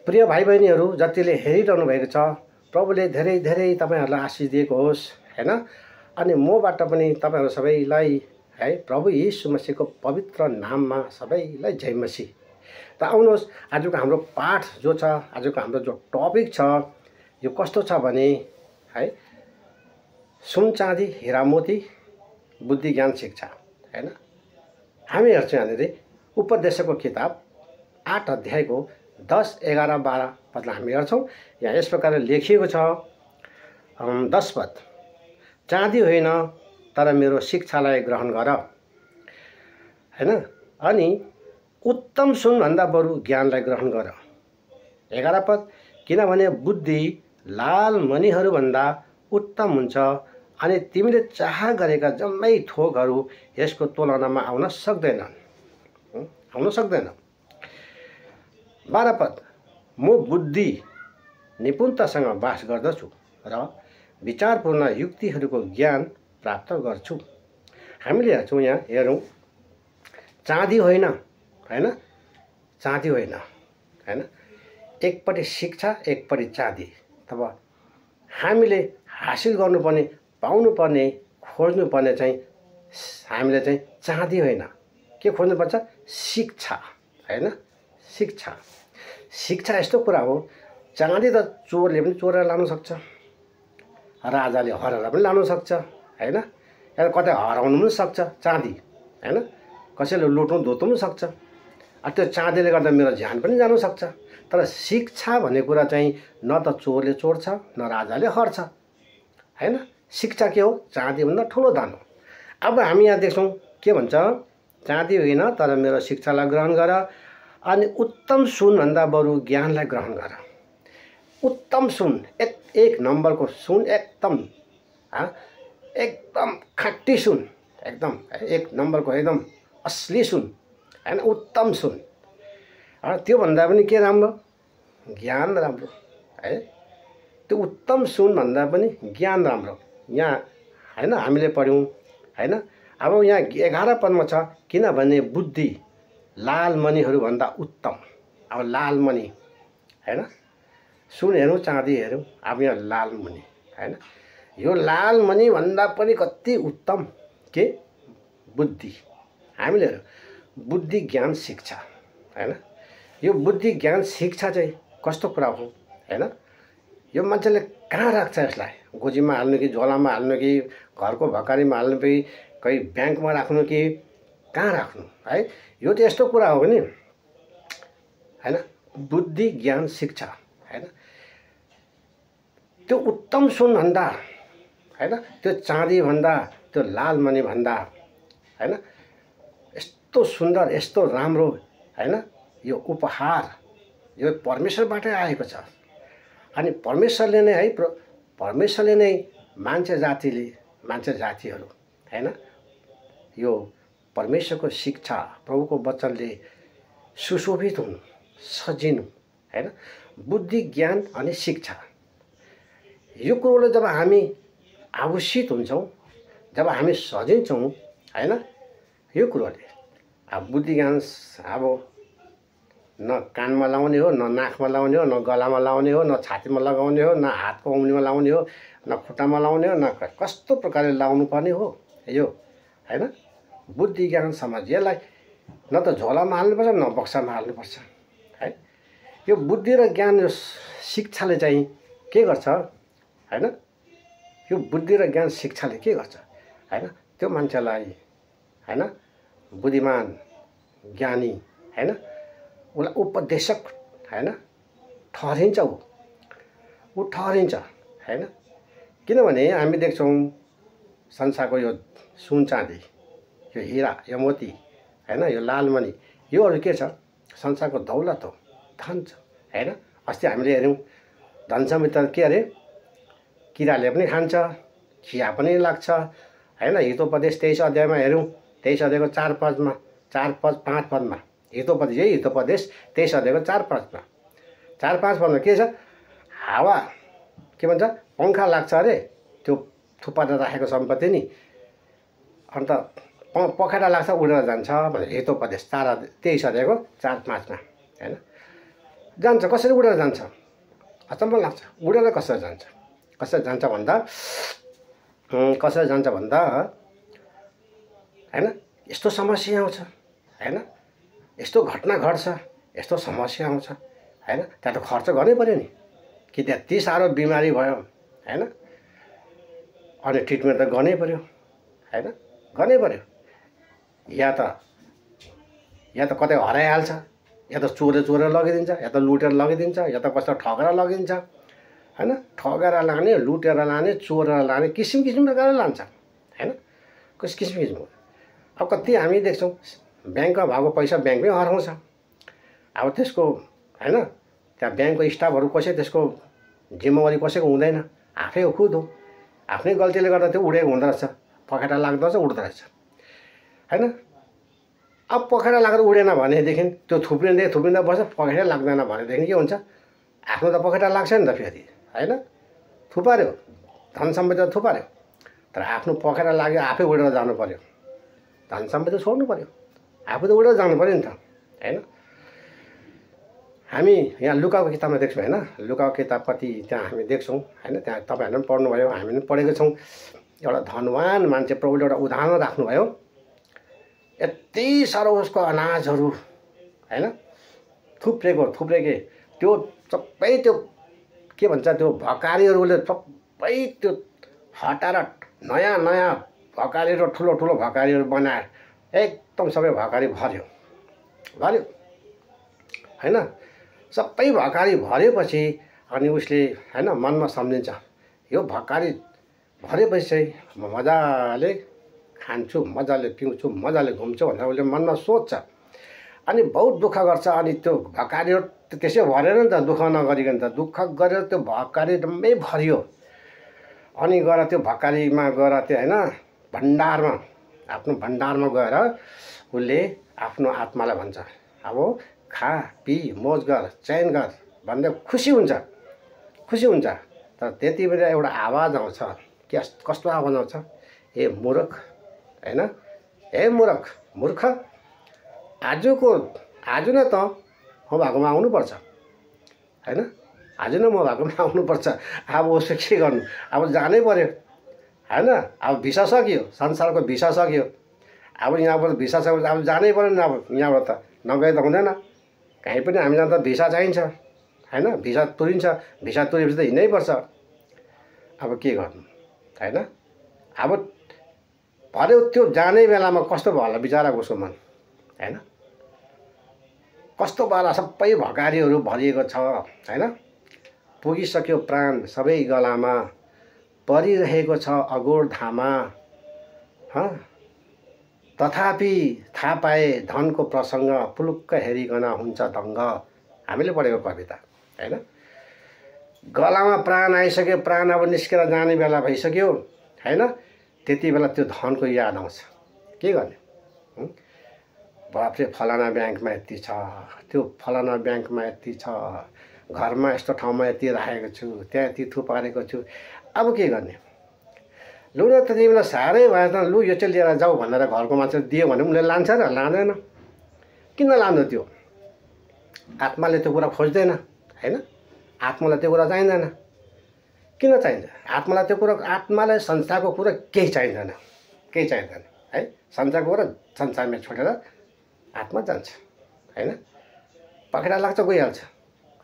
प्रिय भाइ बहिनीहरू जतिले हेरिरहनु भएको छ, प्रभुले धेरै धेरै तपाईहरुलाई आशिष दिएको होस् हैन। अनि मबाट पनि तपाईहरु सबैलाई है प्रभु येशू मसीहको पवित्र नाममा सबैलाई जय मसीह। त आउनुहोस् आजको हाम्रो पाठ जो छ, आजको हाम्रो जो टपिक छ यो कस्तो छ भने है सुन चाँदी हीरा मोती बुद्धि ज्ञान शिक्षा हैन। हामी हेर्छौं यहाँनिर उपदेशको किताब 8 अध्यायको 10, 11, 12 पदलाई हामी हेर्छौं। यहाँ यस प्रकारले लेखिएको छ 10 पद, चाँदी होइन तर मेरो शिक्षालाई ग्रहण गर हैन। अनि उत्तम सुन भन्दा बरु ज्ञानलाई ग्रहण गर। 11 पद, किनभने बुद्धि लाल मणिहरू भन्दा उत्तम हुन्छ अनि तिमीले चाह गरेका जम्मै थोकहरू यसको तुलनामा आउन सक्दैनन्। 12 पद, म बुद्धि निपुणतासँग वास गर्दछु र विचारपूर्ण युक्तिहरूको ज्ञान प्राप्त गर्छु। हामीले हेर्छौं यहाँ हेरौं चाँदी होइन हैन, चाँदी होइन हैन, एकपटि शिक्षा एकपटि चाँदी। तब हामीले हासिल गर्नुपर्ने पाउनुपर्ने खोज्नुपर्ने चाहिँ हामीले चाहिँ चाँदी होइन, के खोज्नुपर्छ? शिक्षा हैन। शिक्षा शिक्षा यस्तो कुरा हो, चाँदी त चोरले पनि चोरेर लान सक्छ, राजाले हराएर पनि लान सक्छ हैन, या कतै हराउनु पनि सक्छ चाँदी हैन, कसैले लुट्नु धुत्नु पनि सक्छ। त्यो चाँदीले गर्दा मेरो ज्यान पनि जान सक्छ। तर शिक्षा भन्ने कुरा चाहिँ न त चोरले चोर्छ न राजाले हर्छ हैन। शिक्षा के हो? चाँदीभन्दा ठुलो दान हो। अब हामी यहाँ देख्छौं के भन्छ, चाँदी होइन तर मेरो शिक्षालाई ग्रहण गर अनि उत्तम सुन भन्दा बरु ज्ञानलाई ग्रहण गर। उत्तम सुन एक नम्बरको सुन, एकदम एकदम खट्टी सुन, एकदम एक नम्बरको एकदम असली सुन हैन, उत्तम सुन। त्यो भन्दा पनि के राम्रो? ज्ञान राम्रो है। त्यो उत्तम सुन भन्दा पनि ज्ञान राम्रो। यहाँ हैन हामीले पढ्यौं हैन। अब यहाँ 11 पदमा छ, किनभने बुद्धि लाल मणिहरू भन्दा उत्तम। अब लाल मणि हैन, सुन हेरौं चाँदी हेरौं, अब यहाँ लाल मणि हैन, यो लाल मणि भन्दा पनि कति उत्तम के? बुद्धि। हामीले हेरौं बुद्धि ज्ञान शिक्षा हैन। यो बुद्धि ज्ञान शिक्षा चाहिँ कस्तो कुरा हो हैन? यो मान्छेले कहाँ राख्छ यसलाई? गोजीमा हाल्नु कि झोलामा हाल्नु कि घरको भकारीमा हाल्नु कि कहीँ ब्याङ्कमा राख्नु कि कहाँ राख्नु है? यो त यस्तो कुरा हो नि हैन, बुद्धि ज्ञान शिक्षा हैन। त्यो उत्तम सुन भन्दा हैन, त्यो चाँदी भन्दा, त्यो लाल मणि भन्दा हैन, यस्तो सुन्दर यस्तो राम्रो हैन। यो उपहार यो परमेश्वरबाटै आएको छ। अनि परमेश्वरले नै है, परमेश्वरले नै मान्छे जातिहरू हैन, यो परमेश्वरको शिक्षा प्रभुको वचनले सुशोभित हुनु, सजिनु हैन। बुद्धि ज्ञान अनि शिक्षा यो कुरोले जब हामी आभूषित हुन्छौं, जब हामी सजिन्छौं हैन, यो कुरोले अब बुद्धि ज्ञान अब न कानमा लाउने हो, न नाकमा लाउने हो, न गलामा लाउने हो, न छातीमा लगाउने हो, न हातको औँलीमा लाउने हो, न खुट्टामा लाउने हो, न कस्तो प्रकारले लाउनु पर्ने हो यो हैन। बुद्धि ज्ञान समाज यसलाई न त झोलामा हाल्नुपर्छ न बक्सामा हाल्नुपर्छ है। यो बुद्धि र ज्ञान यो शिक्षाले चाहिँ के गर्छ हैन? यो बुद्धि र ज्ञान शिक्षाले के गर्छ हैन? त्यो मान्छेलाई हैन बुद्धिमान ज्ञानी हैन, उसलाई उपदेशक हैन ठहरिन्छ, ऊ ठहरिन्छ हैन। किनभने हामी देख्छौं संसारको यो सुन चाँदी, यो हीरा, यो मोती हैन, यो लाल मणि, योहरू के छ? संसारको दौलत हो, धन छ हैन। अस्ति हामीले हेर्यौं धन सम्पत्ति के अरे किराले पनि खान्छ, खिया पनि लाग्छ हैन। हितोपदेश 23 अध्यायमा हेर्यौं, 23 अध्यायको 4 पदमा 5 पदमा हितोपदेश, यही हितोपदेश 23 अध्यायको 4 पदमा 4-5 पदमा के छ? हावा के भन्छ? पंखा लाग्छ अरे त्यो थुपारेर राखेको सम्पत्ति नि, अन्त पखेटा लाग्छ उडेर जान्छ भनेर हितोपदेश 23 अध्यायको 4-5 मा हैन। जान्छ, कसरी उडेर जान्छ अचम्म लाग्छ। उडेर कसरी जान्छ, कसरी जान्छ भन्दा हैन यस्तो समस्या आउँछ हैन, यस्तो घटना घट्छ, यस्तो समस्या आउँछ हैन, त्यहाँ त खर्च गर्नै पर्यो नि, कि त्यति साह्रो बिमारी भयो हैन, अनि ट्रिटमेन्ट त गर्नै पर्यो हैन, गर्नै पर्यो। या त कतै हराइहाल्छ, या त चोरेर लगिदिन्छ, या त लुटेर लगिदिन्छ, या त कस्तो ठगेर लगिदिन्छ हैन। ठगेर लाने, लुटेर लाने, चोरेर लाने, किसिम किसिमको गरेर लान्छ हैन, किसिम किसिमको। अब कति हामी देख्छौँ ब्याङ्कमा भएको पैसा ब्याङ्कमै हराउँछ। अब त्यसको हैन त्यहाँ ब्याङ्कको स्टाफहरू कसै त्यसको जिम्मेवारी कसैको हुँदैन, आफै हो खुद हो, आफ्नै गल्तीले गर्दा त्यो उडेको हुँदो रहेछ, पखेटा लाग्दो रहेछ, उड्दो रहेछ हैन। अब पखेटा लागेर उडेन भनेदेखि त्यो थुप्रिँदै बस्छ, पखेटा लाग्दैन भनेदेखि के हुन्छ, आफ्नो त पखेटा लाग्छ नि त फेरि हैन, थुपार्यो, धन सम्पत्ति त थुपार्यो, तर आफ्नो पखेटा लाग्यो आफै उडेर जानु पर्यो, धन सम्पत्ति छोड्नु पर्यो, आफू त उडेर जानु पर्यो नि त हैन। हामी यहाँ लुकाको किताबमा देख्छौँ हैन, लुकाको किताब कति त्यहाँ हामी देख्छौँ हैन, त्यहाँ तपाईँहरूले पनि पढ्नुभयो, हामी पनि पढेको छौँ। एउटा धनवान मान्छे प्रभुले एउटा उदाहरण राख्नुभयो, यति साह्रो उसको अनाजहरू हैन थुप्रेके, त्यो सबै त्यो के भन्छ त्यो भकारीहरूले सबै त्यो हटाएर नयाँ भकारीहरू, ठुलो भकारीहरू बनाएर एकदम सबै भकारी भर्यो हैन। सबै भकारी भरेपछि अनि उसले हैन मनमा सम्झिन्छ, यो भकारी भरेपछि चाहिँ म मजाले खान्छु, मजाले पिउँछु, मजाले घुम्छु भनेर उसले मनमा सोच्छ। अनि बहुत दुःख गर्छ, अनि त्यो भकारीहरू त्यसै भरेन नि त, दुःख नगरिकन त, दुःख गरेर त्यो भकारी डम्मै भरियो। अनि गएर त्यो भकारीमा गएर त्यो हैन भण्डारमा, आफ्नो भण्डारमा गएर उसले आफ्नो आत्मालाई भन्छ, अब खा पी मोज गर, चयन गर भन्दै खुसी हुन्छ। तर त्यति बेला एउटा आवाज आउँछ, कस्तो आवाज आउँछ, ए मूर्ख हैन, ए मूर्ख आज नै त म भएकोमा आउनुपर्छ हैन, आज नै म भएकोमा आउनुपर्छ। अब उसले के गर्नु, अब जानै पर्यो हैन, अब भिसा सक्यो, संसारको भिसा सक्यो, अब यहाँबाट भिसा सक्यो, अब जानै पर्यो नि, अब यहाँबाट त नगए त हुँदैन, कहीँ पनि हामीलाई त भिसा चाहिन्छ हैन, भिसा तुरिन्छ, भिसा तुरेपछि त हिँड्नै पर्छ। अब के गर्नु हैन, अब भर्यो, त्यो जाने बेलामा कस्तो भयो होला बिचराको उसको मन हैन, कस्तो भयो होला, सबै भकारीहरू भरिएको छ हैन, पुगिसक्यो प्राण सबै गलामा, परिरहेको छ अगोर धामा, तथापि थाहा पाए धनको प्रसङ्ग, पुलुक्क हेरिकन हुन्छ दङ्ग। हामीले पढेको कविता हैन। गलामा प्राण आइसक्यो, प्राण अब निस्केर जाने बेला भइसक्यो हैन, त्यति बेला त्यो धनको याद आउँछ, के गर्ने, बाफ्रे फलाना ब्याङ्कमा यति छ, त्यो फलाना ब्याङ्कमा यति छ, घरमा यस्तो ठाउँमा यति राखेको छु, त्यहाँ यति थुपारेको छु, अब के गर्ने। लु न त तिमीलाई साह्रै भएछ, लु यो चाहिँ लिएर जाऊ भनेर घरको मान्छे दियो भने उनीहरूले लान्छ र लाँदैन, किन लान्छ, त्यो आत्माले त्यो कुरा खोज्दैन हैन, आत्मालाई त्यो कुरा चाहिँदैन, किन चाहिन्छ आत्मालाई त्यो कुरा, आत्मालाई संसारको कुरा केही चाहिँदैन है, संसारको कुरा संसारमै छोडेर आत्मा जान्छ हैन, पखेटा लाग्छ गइहाल्छ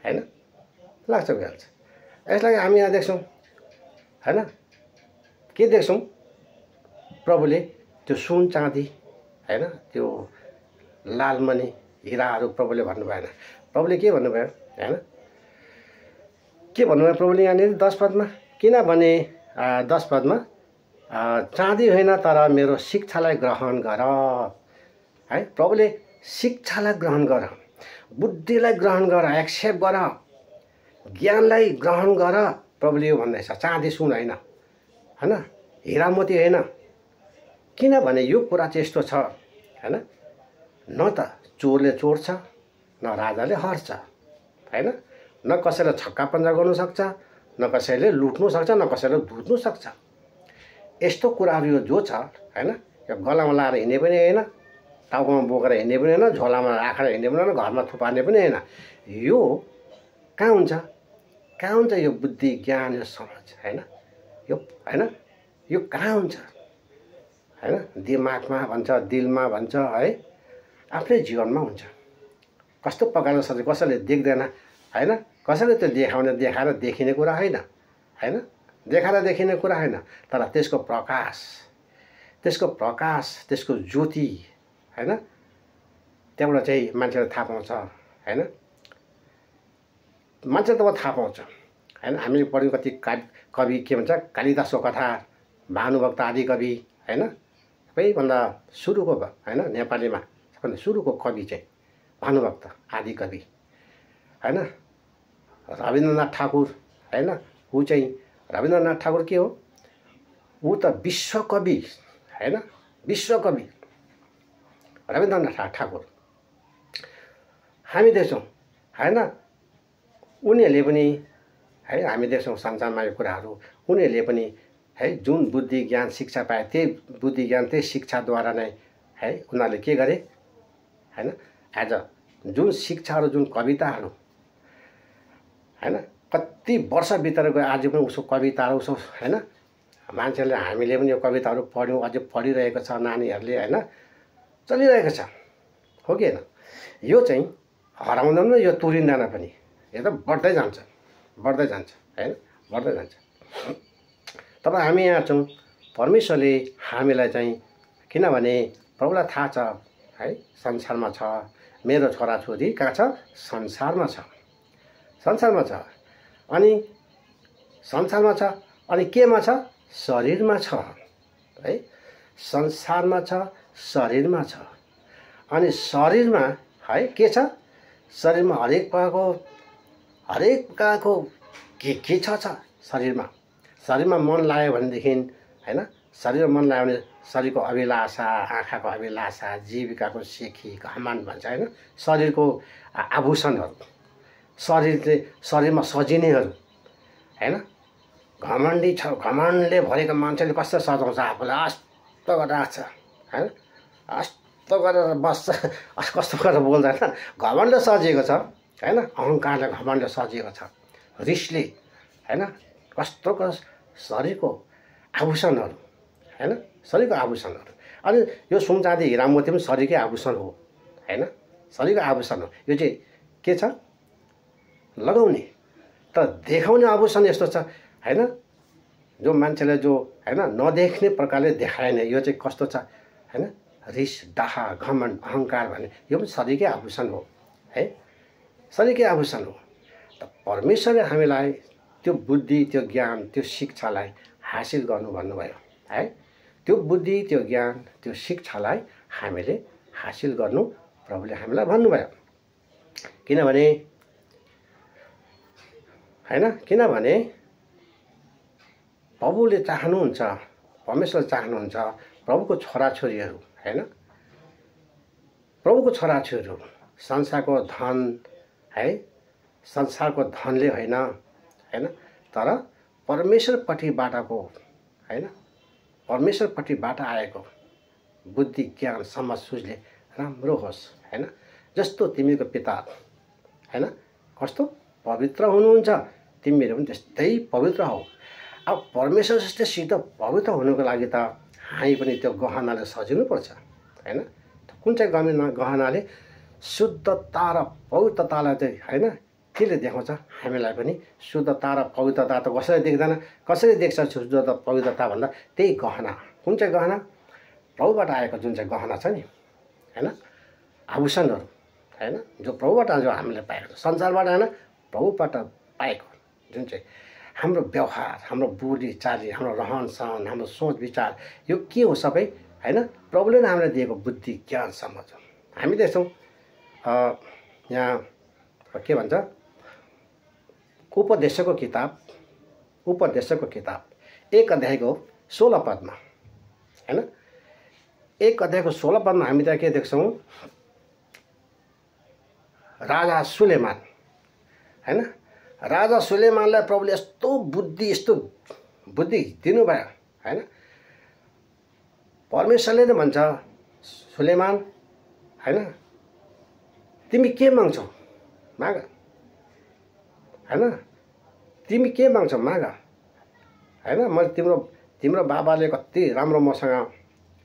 हैन, लाग्छ गइहाल्छ। यसलाई हामी यहाँ देख्छौँ हैन, के देख्छौँ, प्रभुले त्यो सुन चाँदी हैन, त्यो लालमणि हिराहरू प्रभुले भन्नु भएन, प्रभुले के भन्नुभयो हैन, के भन्नुभयो प्रभुले यहाँनिर 10 पदमा, किनभने 10 पदमा चाँदी होइन तर मेरो शिक्षालाई ग्रहण गर है, प्रभुले शिक्षालाई ग्रहण गर, बुद्धिलाई ग्रहण गर, एक्सेप्ट गर, ज्ञानलाई ग्रहण गर, प्रभुले यो भन्दैछ, चाँदी सुन होइन हैन, हिरा मोती होइन, किनभने यो कुरा चाहिँ यस्तो छ हैन, न त चोरले चोर्छ, न राजाले हर्छ हैन, न कसैले छक्का पन्जा गर्नु सक्छ, न कसैले लुट्नु सक्छ, न कसैले धुत्नु सक्छ। यस्तो कुराहरू यो जो छ हैन, यो गलामा लाएर हिँड्ने पनि होइन, टाउकोमा बोकेर हिँड्ने पनि होइन, झोलामा राखेर हिँड्ने पनि होइन, घरमा थुपार्ने पनि होइन, यो कहाँ हुन्छ यो बुद्धि ज्ञान यो समझ हैन यो हैन यो कहाँ हुन्छ हैन दिमागमा भन्छ दिलमा भन्छ है आफ्नै जीवनमा हुन्छ कस्तो प्रकारले सधैँ कसैले देख्दैन हैन कसैले त्यो देखाएर देखिने कुरा हैन हैन देखाएर देखिने कुरा हैन तर त्यसको प्रकाश त्यसको ज्योति हैन त्यहाँबाट चाहिँ मान्छेले थाहा पाउँछ हैन मान्छे त थाहा पाउँछ हैन हामीले पढ्यौं कति कवि के भन्छ कालिदासको कथा भानुभक्त आदि कवि हैन सबैभन्दा सुरुको हैन नेपालीमा सबैभन्दा सुरुको कवि चाहिँ भानुभक्त आदि कवि हैन रविन्द्रनाथ ठाकुर हैन ऊ चाहिँ रविन्द्रनाथ ठाकुर के हो ऊ त विश्वकवि हैन विश्वकवि रविन्द्रनाथ ठाकुर हामी देख्छौं हैन उनीहरूले पनि है हामी देख्छौं संसारमा यो कुराहरू उनीहरूले पनि है जुन बुद्धि ज्ञान शिक्षा पाए त्यही बुद्धि ज्ञान त्यही शिक्षाद्वारा नै है उनीहरूले के गरे हैन आज जुन शिक्षाहरू जुन कविताहरू हैन कति वर्ष बितेर गयो आज पनि उसको कविताहरू उसो हैन मान्छेले हामीले पनि यो कविताहरू पढ्यौं अझै पढिरहेको छ नानीहरूले हैन चलिरहेको छ हो कि हैन यो चाहिँ हराउँदैन यो तुरिँदैन पनि यो त बढ्दै जान्छ हैन बढ्दै जान्छ तब हामी यहाँ छौं परमेश्वरले हामीलाई चाहिँ किनभने प्रभुलाई थाहा छ है संसारमा छ मेरो छोराछोरी कहाँ छ संसारमा छ अनि संसारमा छ अनि केमा छ शरीरमा छ है संसारमा छ शरीरमा छ अनि शरीरमा है के छ शरीरमा हरेक प्रकारको के छ शरीरमा मन लाग्यो भनेदेखि हैन शरीरमा मन लाग्यो भने शरीरको अभिलाषा आँखाको अभिलाषा जीविकाको सेखी घमण्ड भन्छ हैन शरीरको आभूषणहरू शरीरमा सजिनेहरू हैन घमण्डी छ घमण्डले भरेको मान्छेले कस्तो सजाउँछ आफूलाई अस्तो गरेर राख्छ हैन अस्तो गरेर बस्छ कस्तो गरेर बोल्दैन घमण्ड सजिएको छ हैन अहंकारले घमण्ड सजिएको छ रिसले हैन कस्तो शरीरको आभूषणहरू हैन शरीरको आभूषणहरू अनि यो सुन चाँदी हीरा मोती पनि शरीरकै आभूषण हो हैन शरीरको आभूषण हो यो चाहिँ के छ लगाउने तर देखाउने आभूषण यस्तो छ हैन जो मान्छेले जो हैन नदेख्ने प्रकारले देखाएन यो चाहिँ कस्तो छ हैन रिस डाहा घमण्ड अहंकार भन्ने यो पनि शरीरकै आभूषण हो है शरीरकै आभूषण हो त परमेश्वरले हामीलाई त्यो बुद्धि त्यो ज्ञान त्यो शिक्षालाई हासिल गर्नु भन्नुभयो है त्यो बुद्धि त्यो ज्ञान त्यो शिक्षालाई हामीले हासिल गर्नु प्रभुले हामीलाई भन्नुभयो किनभने हैन किनभने प्रभुले चाहनुहुन्छ परमेश्वरले चाहनुहुन्छ प्रभुको छोराछोरीहरू हैन प्रभुको छोराछोरीहरू संसारको धन है संसारको धनले हैन तर परमेश्वरपट्टिबाटको हैन परमेश्वरपट्टिबाट आएको बुद्धि ज्ञान समझ सुझले राम्रो होस् हैन जस्तो तिमीको पिता हैन कस्तो पवित्र हुनुहुन्छ तिमीहरू पनि त्यस्तै पवित्र हौ अब परमेश्वर जस्तै सिद्ध पवित्र हुनुको लागि त हामी पनि त्यो गहनाले सजिनु पर्छ हैन कुन चाहिँ गहनाले शुद्धता र पवित्रतालाई चाहिँ हैन केले देखाउँछ हामीलाई पनि शुद्धता र पवित्रता त कसैले देख्दैन कसैले देख्छ शुद्धता पवित्रता भन्दा त्यही गहना कुन चाहिँ गहना प्रभुबाट आएको जुन चाहिँ गहना छ नि हैन आभूषणहरू हैन जो प्रभुबाट जो हामीले पाएको संसारबाट हैन प्रभुबाट पाएको जुन चाहिँ हाम्रो व्यवहार हाम्रो बोली चाली हाम्रो रहन सहन हाम्रो सोच विचार यो के हो सबै हैन प्रभुले नै हामीलाई दिएको बुद्धि ज्ञान समझ हामी देख्छौं यहाँ के भन्छ उपदेशको किताब 1 अध्यायको 16 पदमा हैन 1 अध्यायको 16 पदमा हामी त्यहाँ के देख्छौं राजा सुलेमान हैन राजा सुलेमानलाई प्रभुले यस्तो बुद्धि दिनुभयो हैन परमेश्वरले नै भन्छ सुलेमान हैन तिमी के माग्छौ माग हैन, तिमी के माग्छौ माग हैन। मैले तिम्रो बाबाले कति राम्रो मसँग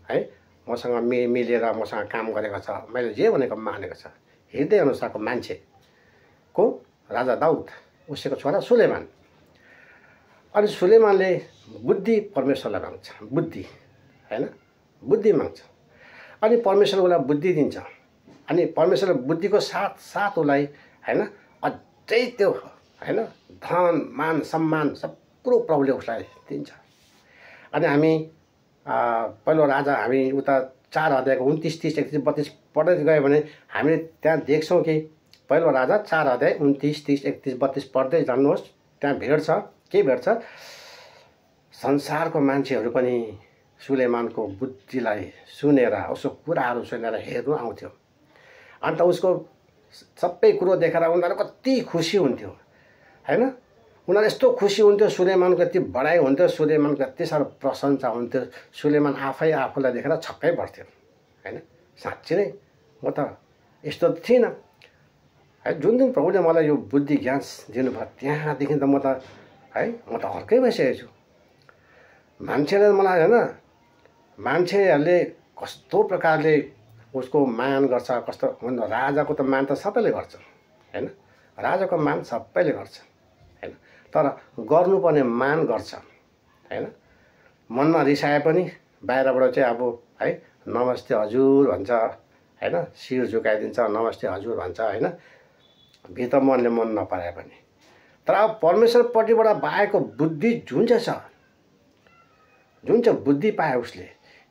है मसँग मिलेर मसँग काम गरेको छ, मैले जे भनेको मानेको छ। हृदय अनुसारको मान्छे को राजा दाउद, उसैको छोरा सुलेमान। अनि सुलेमानले बुद्धि परमेश्वरलाई माग्छ, बुद्धि हैन, बुद्धि माग्छ। अनि परमेश्वरले उसलाई बुद्धि दिन्छ। अनि परमेश्वरले बुद्धिको साथ साथ उसलाई हैन अझै त्यो हैन धन मान सम्मान सब कुरो प्रभुले उसलाई दिन्छ। अनि हामी पहिलो राजा हामी उता 4 अध्यायको 29, 30, 31, 32 पढ्दै गयो भने हामीले त्यहाँ देख्छौँ कि पहिलो राजा 4 अध्याय 29, 30, 31, 32 पढ्दै जानुहोस्। त्यहाँ भेट छ, के भेट छ? संसारको मान्छेहरू पनि सुलेमानको बुद्धिलाई सुनेर, उसको कुराहरू सुनेर हेर्नु आउँथ्यो। अन्त उसको सबै कुरो देखेर उनीहरू कति खुसी हुन्थ्यो हैन। उनीहरू यस्तो खुसी हुन्थ्यो, सुलेमानको यति बढाइ हुन्थ्यो, सुलेमानको यति साह्रो प्रशंसा हुन्थ्यो। सुलेमान आफै आफूलाई देखेर छक्कै पर्थ्यो हैन। साँच्चै नै म त यस्तो थिइनँ है। जुन दिन प्रभुले मलाई यो बुद्धि ज्ञान दिनुभयो त्यहाँदेखि त म त हर्कै भइसकेको छु। मान्छेले मलाई हैन, मान्छेहरूले कस्तो प्रकारले उसको मान गर्छ, कस्तो राजाको त मान त सबैले गर्छ हैन, राजाको मान सबैले गर्छ हैन। तर गर्नुपर्ने मान गर्छ हैन। मनमा रिसाए पनि बाहिरबाट चाहिँ अब है नमस्ते हजुर भन्छ हैन, शिर झुकाइदिन्छ, नमस्ते हजुर भन्छ हैन, भित्र मनले मन नपराए पनि। तर अब परमेश्वरपट्टिबाट पाएको बुद्धि जुन चाहिँ छ, जुन चाहिँ बुद्धि पाए उसले,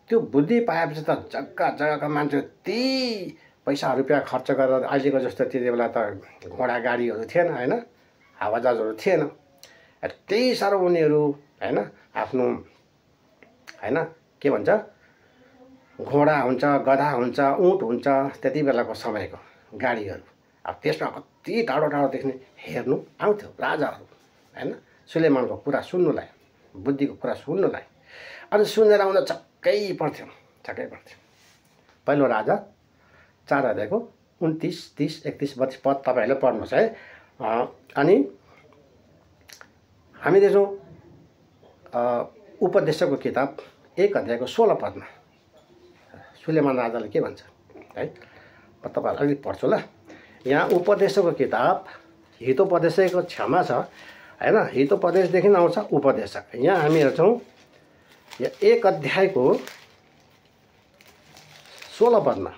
त्यो बुद्धि पाएपछि त जग्गा जग्गाका मान्छे त्यही पैसा रुपियाँ खर्च गरेर अहिलेको जस्तो त्यति बेला त घोडा गाडीहरू थिएन हैन, हावाजहाजहरू थिएन। त्यही साह्रो उनीहरू हैन आफ्नो हैन के भन्छ घोडा हुन्छ, गधा हुन्छ, उँट हुन्छ, त्यति बेलाको समयको गाडीहरू। अब त्यसमा कति टाढो टाढोदेखि हेर्नु आउँथ्यो राजाहरू हैन, सुलेमानको कुरा सुन्नुलाई, बुद्धिको कुरा सुन्नुलाई। अनि सुनेर आउँदा छक्कै पर्थ्यो। पहिलो राजा 4 अध्यायको 29, 30, 31, 32 पद तपाईँहरूले पढ्नुहोस् है। अनि हामी देख्छौँ उपदेशकको किताब 1 अध्यायको 16 पदमा सुलेमान राजाले के भन्छ है, म तपाईँहरूलाई अलिक पढ्छु ल। यहाँ उपदेशकको किताब हितोपदेशको क्षमा छ हैन, हितोपदेशदेखि आउँछ उपदेशक। यहाँ हामी हेर्छौँ 1 अध्यायको 16 पदमा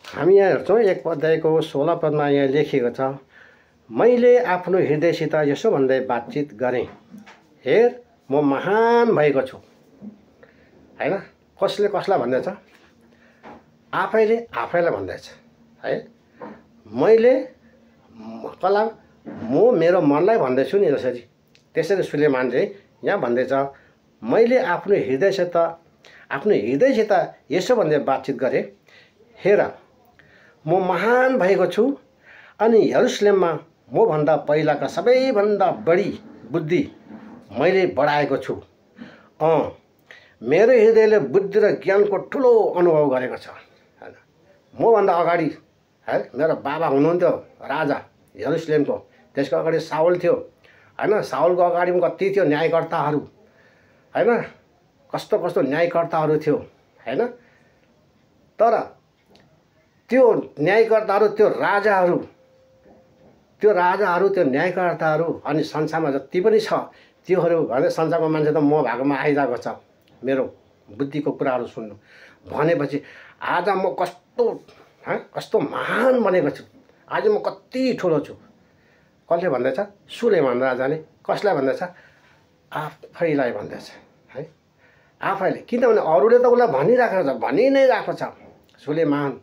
हामी यहाँ हेर्छौँ। 1 अध्यायको 16 पदमा यहाँ लेखिएको छ, मैले आफ्नो हृदयसित यसो भन्दै बातचित गरेँ, हेर म महान भएको छु हैन। कसले कसलाई भन्दैछ? आफैले आफैलाई भन्दैछ है। मैले कसलाई? म मेरो मनलाई भन्दैछु नि जसरी, त्यसरी सुलेमानले यहाँ भन्दैछ, मैले आफ्नो हृदयसित यसो भन्दै बातचित गरेँ, हेर म महान भएको छु अनि यरुशलेममा मभन्दा पहिलाका सबैभन्दा बढी बुद्धि मैले बढाएको छु। मेरो हृदयले बुद्धि र ज्ञानको ठुलो अनुभव गरेको छ हैन। मभन्दा अगाडि है मेरो बाबा हुनुहुन्थ्यो राजा यरुशलेमको, त्यसको अगाडि साउल थियो हैन। साउलको अगाडि पनि कति थियो न्यायकर्ताहरू हैन, कस्तो कस्तो न्यायकर्ताहरू थियो हैन। तर त्यो न्यायकर्ताहरू, त्यो राजाहरू, त्यो न्यायकर्ताहरू अनि संसारमा जति पनि छ त्योहरू भने संसारको मान्छे त म भएकोमा आइरहेको छ मेरो बुद्धिको कुराहरू सुन्नु भनेपछि आज म कस्तो महान बनेको छु, आज म कति ठुलो छु। कसले भन्दैछ? सुलेमान राजाले। कसलाई भन्दैछ? आफैलाई भन्दैछ है, आफैले। किनभने अरूले त उसलाई भनिरहेको छ, भनि नै रहेको छ, सुलेमान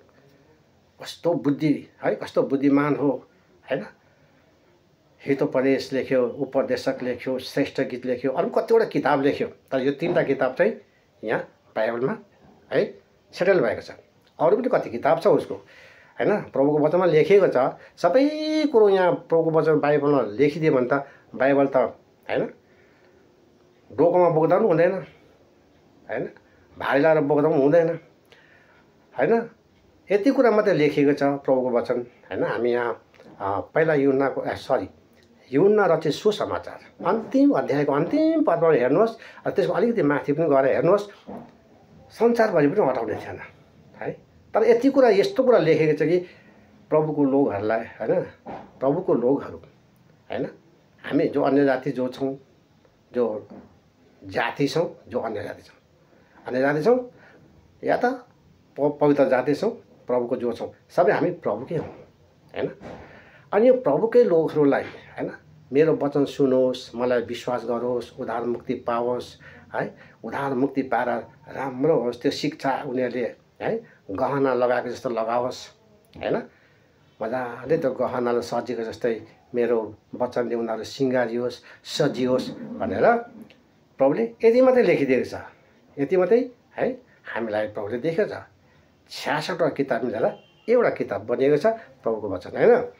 कस्तो बुद्धि है, कस्तो बुद्धिमान हो हैन। हितोपदेश लेख्यो, उपदेशक लेख्यो, श्रेष्ठ गीत लेख्यो, अरू कतिवटा किताब लेख्यो। तर यो 3टा किताब चाहिँ यहाँ बाइबलमा है सेटल भएको छ। अरू पनि कति किताब छ उसको हैन, प्रभुको वचनमा लेखिएको छ। सबै कुरो यहाँ प्रभुको वचन बाइबलमा लेखिदियो भने त बाइबल त हैन डोकोमा बोक्दा पनि हुँदैन हैन, भारी लगाएर बोक्दा पनि हुँदैन हैन। यति कुरा मात्रै लेखिएको छ प्रभुको वचन हैन। हामी यहाँ पहिला युहन्ना रचित सुसमाचार अन्तिम अध्यायको अन्तिम पदमा हेर्नुहोस्, त्यसको अलिकति माथि पनि गएर हेर्नुहोस्, संसारभरि पनि हटाउने थिएन है। तर यति कुरा, यस्तो कुरा लेखेको छ कि प्रभुको लोकहरूलाई होइन, प्रभुको लोकहरू होइन, हामी जो अन्य जाति जो छौँ, जो जाति छौँ, जो अन्य जाति छौँ या त पवित्र जाति छौँ, प्रभुको जो छौँ, सबै हामी प्रभुकै हौँ होइन। अनि यो प्रभुकै लोकहरूलाई होइन, मेरो वचन सुनोस्, मलाई विश्वास गरोस्, उद्धार मुक्ति पाओस् है, उद्धार मुक्ति पाएर राम्रो होस्, त्यो शिक्षा उनीहरूले है गहना लगाएको जस्तो लगाओस् होइन, मजाले त्यो गहनालाई सजिएको जस्तै मेरो वचनले उनीहरू सिँगारियोस्, सजियोस् भनेर प्रभुले यति मात्रै लेखिदिएको छ। यति मात्रै है हामीलाई प्रभुले देखेको छ। 66वटा किताब मिलेर एउटा किताब बनिएको छ प्रभुको वचन होइन।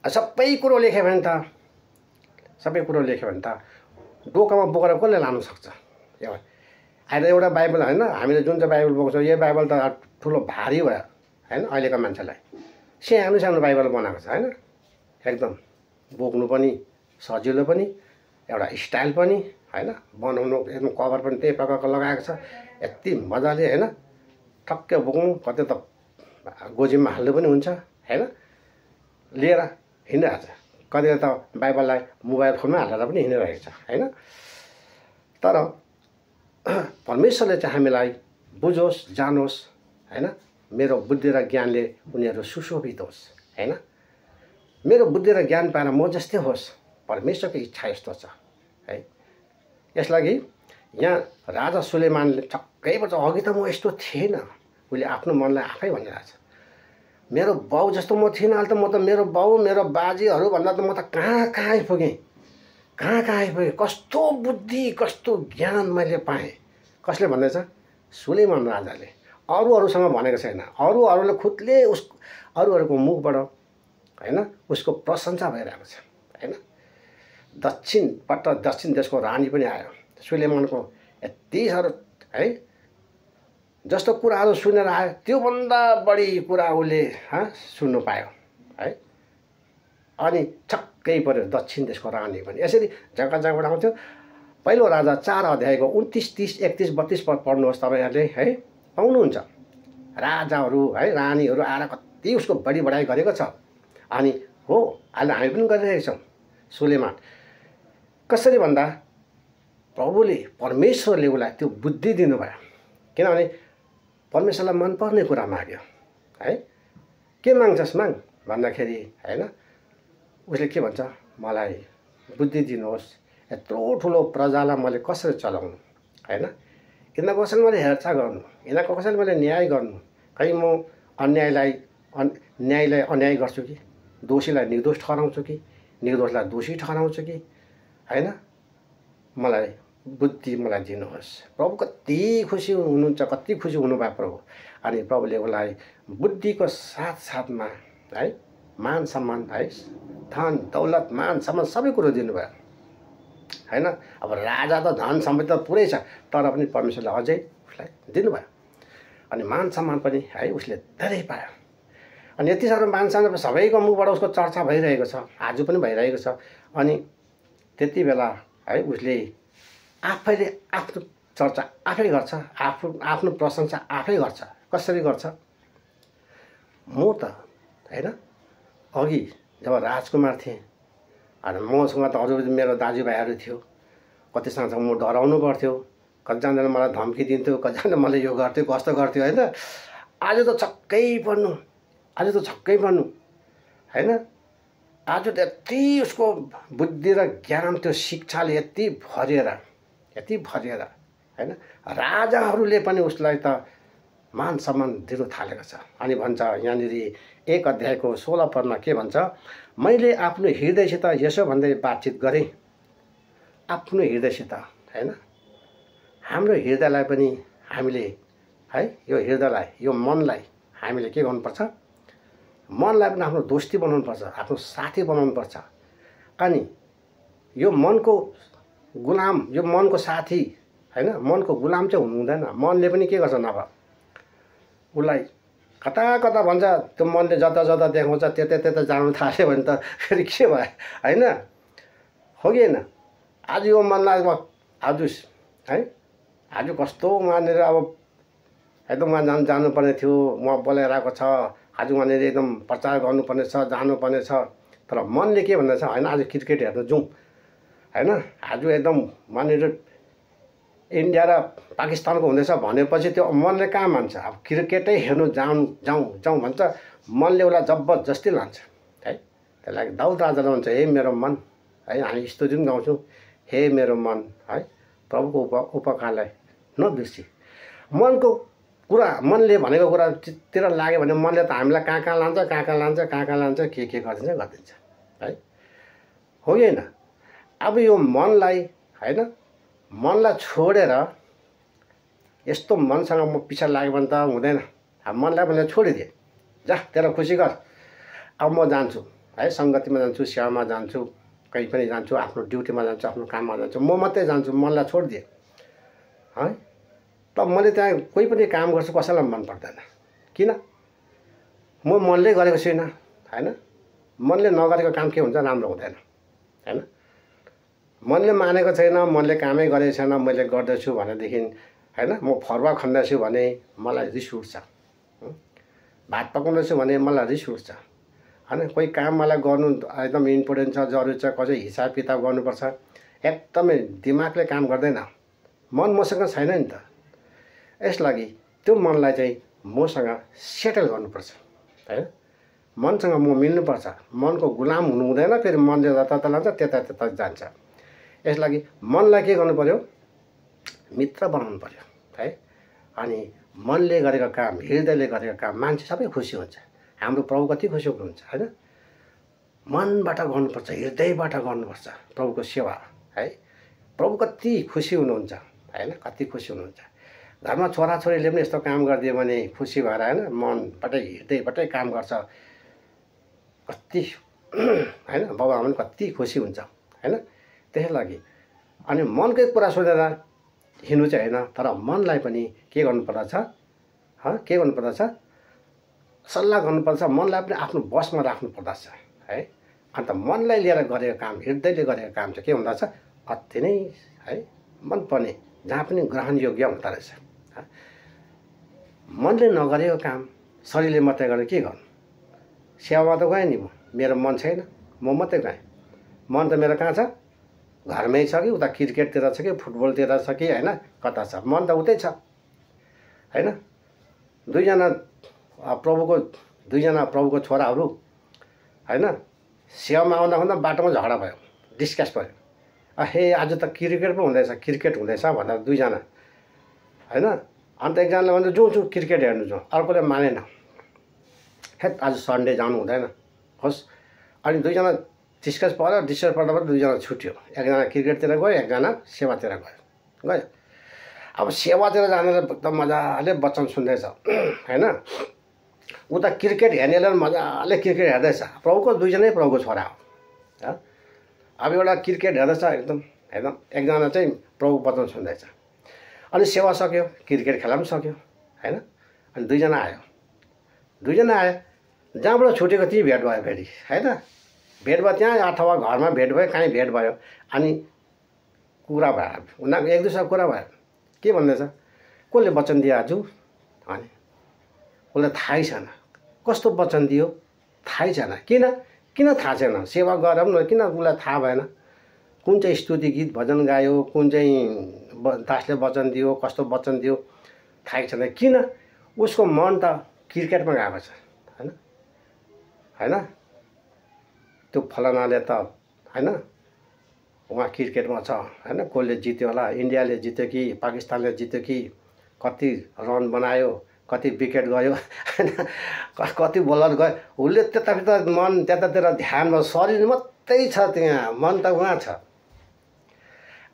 सबै कुरो लेख्यो भने त डोकामा बोकेर कसले लानु सक्छ? अहिले एउटा बाइबल होइन, हामीले जुन चाहिँ बाइबल बोक्छौँ, यो बाइबल त ठुलो भारी भयो होइन। अहिलेको मान्छेलाई सानो सानो बाइबल बनाएको छ होइन, एकदम बोक्नु पनि सजिलो पनि, एउटा स्टाइल पनि होइन, बनाउनु एकदम कभर पनि त्यही प्रकारको लगाएको छ। यति मजाले होइन, ठक्कै बोक्नु, कतै त गोजीमा हाल्नु पनि हुन्छ होइन, लिएर हिँडिरहेको छ। कतिले त बाइबललाई मोबाइल फोनमा हालेर पनि हिँडिरहेको छ होइन। तर परमेश्वरले चाहिँ हामीलाई बुझोस्, जानोस् होइन, मेरो बुद्धि र ज्ञानले उनीहरू सुशोभित होस् होइन, मेरो बुद्धि र ज्ञान पाएर म जस्तै होस्, परमेश्वरको इच्छा यस्तो छ है। यसलागि यहाँ राजा सुलेमानले छक्कै पर्छ, अघि त म यस्तो थिएन, उसले आफ्नो मनलाई आफै भनिरहेको छ, मेरो बाउ जस्तो म थिइनँ, अहिले त म त मेरो बाउ मेरो बाजेहरू भन्दा त म त कहाँ आइपुगेँ, कस्तो बुद्धि कस्तो ज्ञान मैले पाएँ। कसले भन्दैछ? सुलेमान राजाले। अरूहरूसँग भनेको छैन, अरूहरूले खुदले अरूहरूको मुखबाट होइन उसको प्रशंसा भइरहेको छ होइन। दक्षिण देशको रानी पनि आयो, सुलेमानको यति साह्रो है जस्तो कुराहरू सुनेर आयो, त्योभन्दा बढी कुरा उसले सुन्नु पायो है। अनि छक्कै पऱ्यो दक्षिण देशको रानी पनि। यसरी जग्गा जग्गाबाट आउँथ्यो। पहिलो राजा 4 अध्यायको 29, 30, 31, 32 पद पढ्नुहोस् तपाईँहरूले है, पाउनुहुन्छ। राजाहरू है रानीहरू आएर कति उसको बढी बढाइ गरेको छ। अनि हो अहिले हामी पनि गरिरहेका छौँ। सुलेमान कसरी भन्दा प्रभुले परमेश्वरले उसलाई त्यो बुद्धि दिनुभयो, किनभने परमेश्वरलाई मनपर्ने कुरा माग्यो है। के माग्छस् माग भन्दाखेरि होइन, उसले के भन्छ, मलाई बुद्धि दिनुहोस्, यत्रो ठुलो प्रजालाई मैले कसरी चलाउनु होइन, यिनीहरूको कसरी मैले हेरचाह गर्नु, यिनीहरूको कसरी मैले न्याय गर्नु, कहीँ म न्यायलाई अन्याय गर्छु कि, दोषीलाई निर्दोष ठहराउँछु कि, निर्दोषलाई दोषी ठहराउँछु कि होइन, मलाई बुद्धि मलाई दिनुहोस्। प्रभु कति खुसी हुनुहुन्छ, कति खुसी हुनुभयो प्रभु। अनि प्रभुले उसलाई बुद्धिको साथमा है मान सम्मान है, धन दौलत मान सम्मान सबै कुरो दिनुभयो होइन। अब राजा त धन सम्पत्ति त पुरै छ, तर पनि परमेश्वरले अझै उसलाई दिनुभयो। अनि मान सम्मान पनि है उसले धेरै पायो। अनि यति साह्रो मान सम्मान सबैको मुखबाट उसको चर्चा भइरहेको छ, आज पनि भइरहेको छ। अनि त्यति बेला है उसले आफैले आफ्नो चर्चा आफै गर्छ, आफ्नो प्रशंसा आफै गर्छ। कसरी गर्छ? म त होइन अघि जब राजकुमार थिएँ, अनि मसँग त अरू मेरो दाजुभाइहरू थियो, कतिसँग म डराउनु पर्थ्यो, कतिजनाले मलाई धम्की दिन्थ्यो, कतिजनाले मलाई यो गर्थ्यो कस्तो गर्थ्यो होइन। आज त छक्कै पर्नु होइन। आज त यति उसको बुद्धि र ज्ञान त्यो शिक्षाले यति भरिएर होइन, राजाहरूले पनि उसलाई त मान सम्मान दिनु थालेको छ। अनि भन्छ यहाँनिर 1 अध्यायको 16 पदमा के भन्छ, मैले आफ्नो हृदयसित यसो भन्दै बातचित गरेँ, आफ्नो हृदयसित होइन। हाम्रो हृदयलाई पनि हामीले है यो हृदयलाई यो मनलाई हामीले के गर्नुपर्छ, मनलाई पनि आफ्नो दोस्ती बनाउनुपर्छ, आफ्नो साथी बनाउनुपर्छ। अनि यो मनको गुलाम, यो मनको साथी होइन, मनको गुलाम चाहिँ हुनु हुँदैन। मनले पनि के गर्छ नभए उसलाई कता कता भन्छ त्यो मनले जता जता देखाउँछ त्यता त्यता जानु थाल्यो भने त फेरि के भयो होइन, हो कि होइन। आज यो मनलाई आज है आज कस्तो मानेर अब एकदम उहाँ जानुपर्ने थियो, उहाँ बोलाइरहेको छ, आज उहाँनिर एकदम प्रचार गर्नुपर्ने छ, जानुपर्ने छ, तर मनले के भन्दैछ होइन आज क्रिकेट हेर्न जाउँ होइन, आज एकदम वहाँनिर इन्डिया र पाकिस्तानको हुँदैछ भनेपछि त्यो मनले कहाँ मान्छ। अब क्रिकेटै हेर्नु जाउँ भन्छ, मनले उसलाई जबरजस्ती लान्छ है। त्यसलाई दाउद राजाले भन्छ हे मेरो मन है, हामी स्तुति पनि गाउँछौँ, हे मेरो मन है प्रभुको उपकारलाई नबिर्सी। मनको कुरा मनले भनेको कुरातिर लाग्यो भने मनले त हामीलाई कहाँ लान्छ के गरिदिन्छ है, हो कि होइन। अब यो मनलाई होइन, मनलाई छोडेर यस्तो मनसँग म पिछा लाग्यो भने त हुँदैन। अब मनलाई मैले छोडिदिएँ, जा तेरो खुसी गर, अब म जान्छु है, सङ्गतिमा जान्छु, सेवामा जान्छु, कहीँ पनि जान्छु, आफ्नो ड्युटीमा जान्छु, आफ्नो काममा जान्छु, म मात्रै जान्छु, मनलाई छोडिदिएँ है। त मैले त्यहाँ कोही पनि काम गर्छु कसैलाई मन पर्दैन, किन म मनले गरेको छुइनँ होइन। मनले नगरेको काम के हुन्छ, राम्रो हुँदैन होइन। मनले मानेको छैन, मनले कामै गरेको छैन, मैले गर्दैछु भनेदेखि होइन, म फरुवा खन्दैछु भने मलाई रिस उठ्छ, भात पकाउँदैछु भने मलाई रिस उठ्छ होइन। कोही काम मलाई गर्नु एकदम इम्पोर्टेन्ट छ, जरुरी छ, कसै हिसाब किताब गर्नुपर्छ, एकदमै दिमागले काम गर्दैन, मन मसँग छैन नि त। यसलागि त्यो मनलाई चाहिँ मसँग सेटल गर्नुपर्छ है, मनसँग म मिल्नुपर्छ, मनको गुलाम हुनु हुँदैन। फेरि मनले जता लान्छ त्यता जान्छ। यसलागि मनलाई के गर्नु पर्यो, मित्र बनाउनु पर्यो है। अनि मनले गरेको काम, हृदयले गरेको काम मान्छे सबै खुसी हुन्छ। हाम्रो प्रभु कति खुसी हुनुहुन्छ होइन। मनबाट गर्नुपर्छ, हृदयबाट गर्नुपर्छ प्रभुको सेवा है। प्रभु कति खुसी हुनुहुन्छ होइन, कति खुसी हुनुहुन्छ। घरमा छोराछोरीले पनि यस्तो काम गरिदियो भने खुसी भएर होइन, मनबाटै हृदयबाटै काम गर्छ, कति होइन बाबु आमा पनि कति खुसी हुन्छ होइन। त्यसै लागि अनि मनकै कुरा सुनेर हिँड्नु चाहिँ होइन, तर मनलाई पनि के गर्नुपर्दछ, के गर्नुपर्दछ, सल्लाह गर्नुपर्छ, मनलाई पनि आफ्नो बसमा राख्नुपर्दछ है। अन्त मनलाई लिएर गरेको काम, हृदयले गरेको काम चाहिँ के हुँदछ, अति नै है मनपर्ने, जहाँ पनि ग्रहणयोग्य हुँदो रहेछ। मनले नगरेको काम शरीरले मात्रै गरेर के गर्नु। सेवामा त गएँ नि म, मेरो मन छैन, म मात्रै गएँ। मन त मेरो कहाँ छ, घरमै छ कि उता क्रिकेटतिर छ कि फुटबलतिर छ कि होइन, कता छ, मन त उतै छ होइन। दुईजना प्रभुको छोराहरू होइन, सेवामा आउँदा बाटोमा झगडा भयो, डिस्कस भयो। हे आज त क्रिकेट पो हुँदैछ, क्रिकेट हुँदैछ भनेर दुईजना होइन। अन्त एकजनाले भन्छ जाउँ क्रिकेट हेर्नु जाउँ, अर्कोले मानेन, हेत आज सन्डे जानु हुँदैन होस्। अनि दुईजना डिस्कस पर्दा दुईजना छुट्यो, एकजना क्रिकेटतिर गयो, एकजना सेवातिर गयो। अब सेवातिर जानेर एकदम मजाले वचन सुन्दैछ होइन, उता क्रिकेट हेर्नेले मजाले क्रिकेट हेर्दैछ। प्रभुको दुईजनै प्रभुको छोरा हो। अब एउटा क्रिकेट हेर्दैछ एकदम एकजना चाहिँ प्रभु वचन सुन्दैछ। अनि सेवा सक्यो, क्रिकेट खेला पनि सक्यो होइन। अनि दुईजना आयो, जहाँबाट छुटेको त्यहीँ भेट भयो फेरि होइन। भेट भयो त्यहाँ अथवा घरमा भेट भयो, कहीँ भेट भयो। अनि कुरा भयो, उनीहरूको एक दुसरा कुरा भयो। के भन्दैछ, कसले वचन दियो आज अनि उसलाई थाहै छैन, कस्तो वचन दियो थाहै छैन। किन थाहा छैन, सेवा गरेर पनि किन उसलाई थाहा भएन। कुन चाहिँ स्तुति गीत भजन गायो, कुन चाहिँ दासले वचन दियो, कस्तो वचन दियो थाहै छैन। किन उसको मन त क्रिकेटमा गएको छ होइन। त्यो फलानाले त होइन उहाँ क्रिकेटमा छ होइन, कसले जित्यो होला, इन्डियाले जित्यो कि पाकिस्तानले जित्यो कि, कति रन बनायो, कति विकेट गयो होइन, कति बलर गयो, उसले त्यतातिर मन त्यतातिर ध्यान भयो, शरीर मात्रै छ त्यहाँ, मन त उहाँ छ।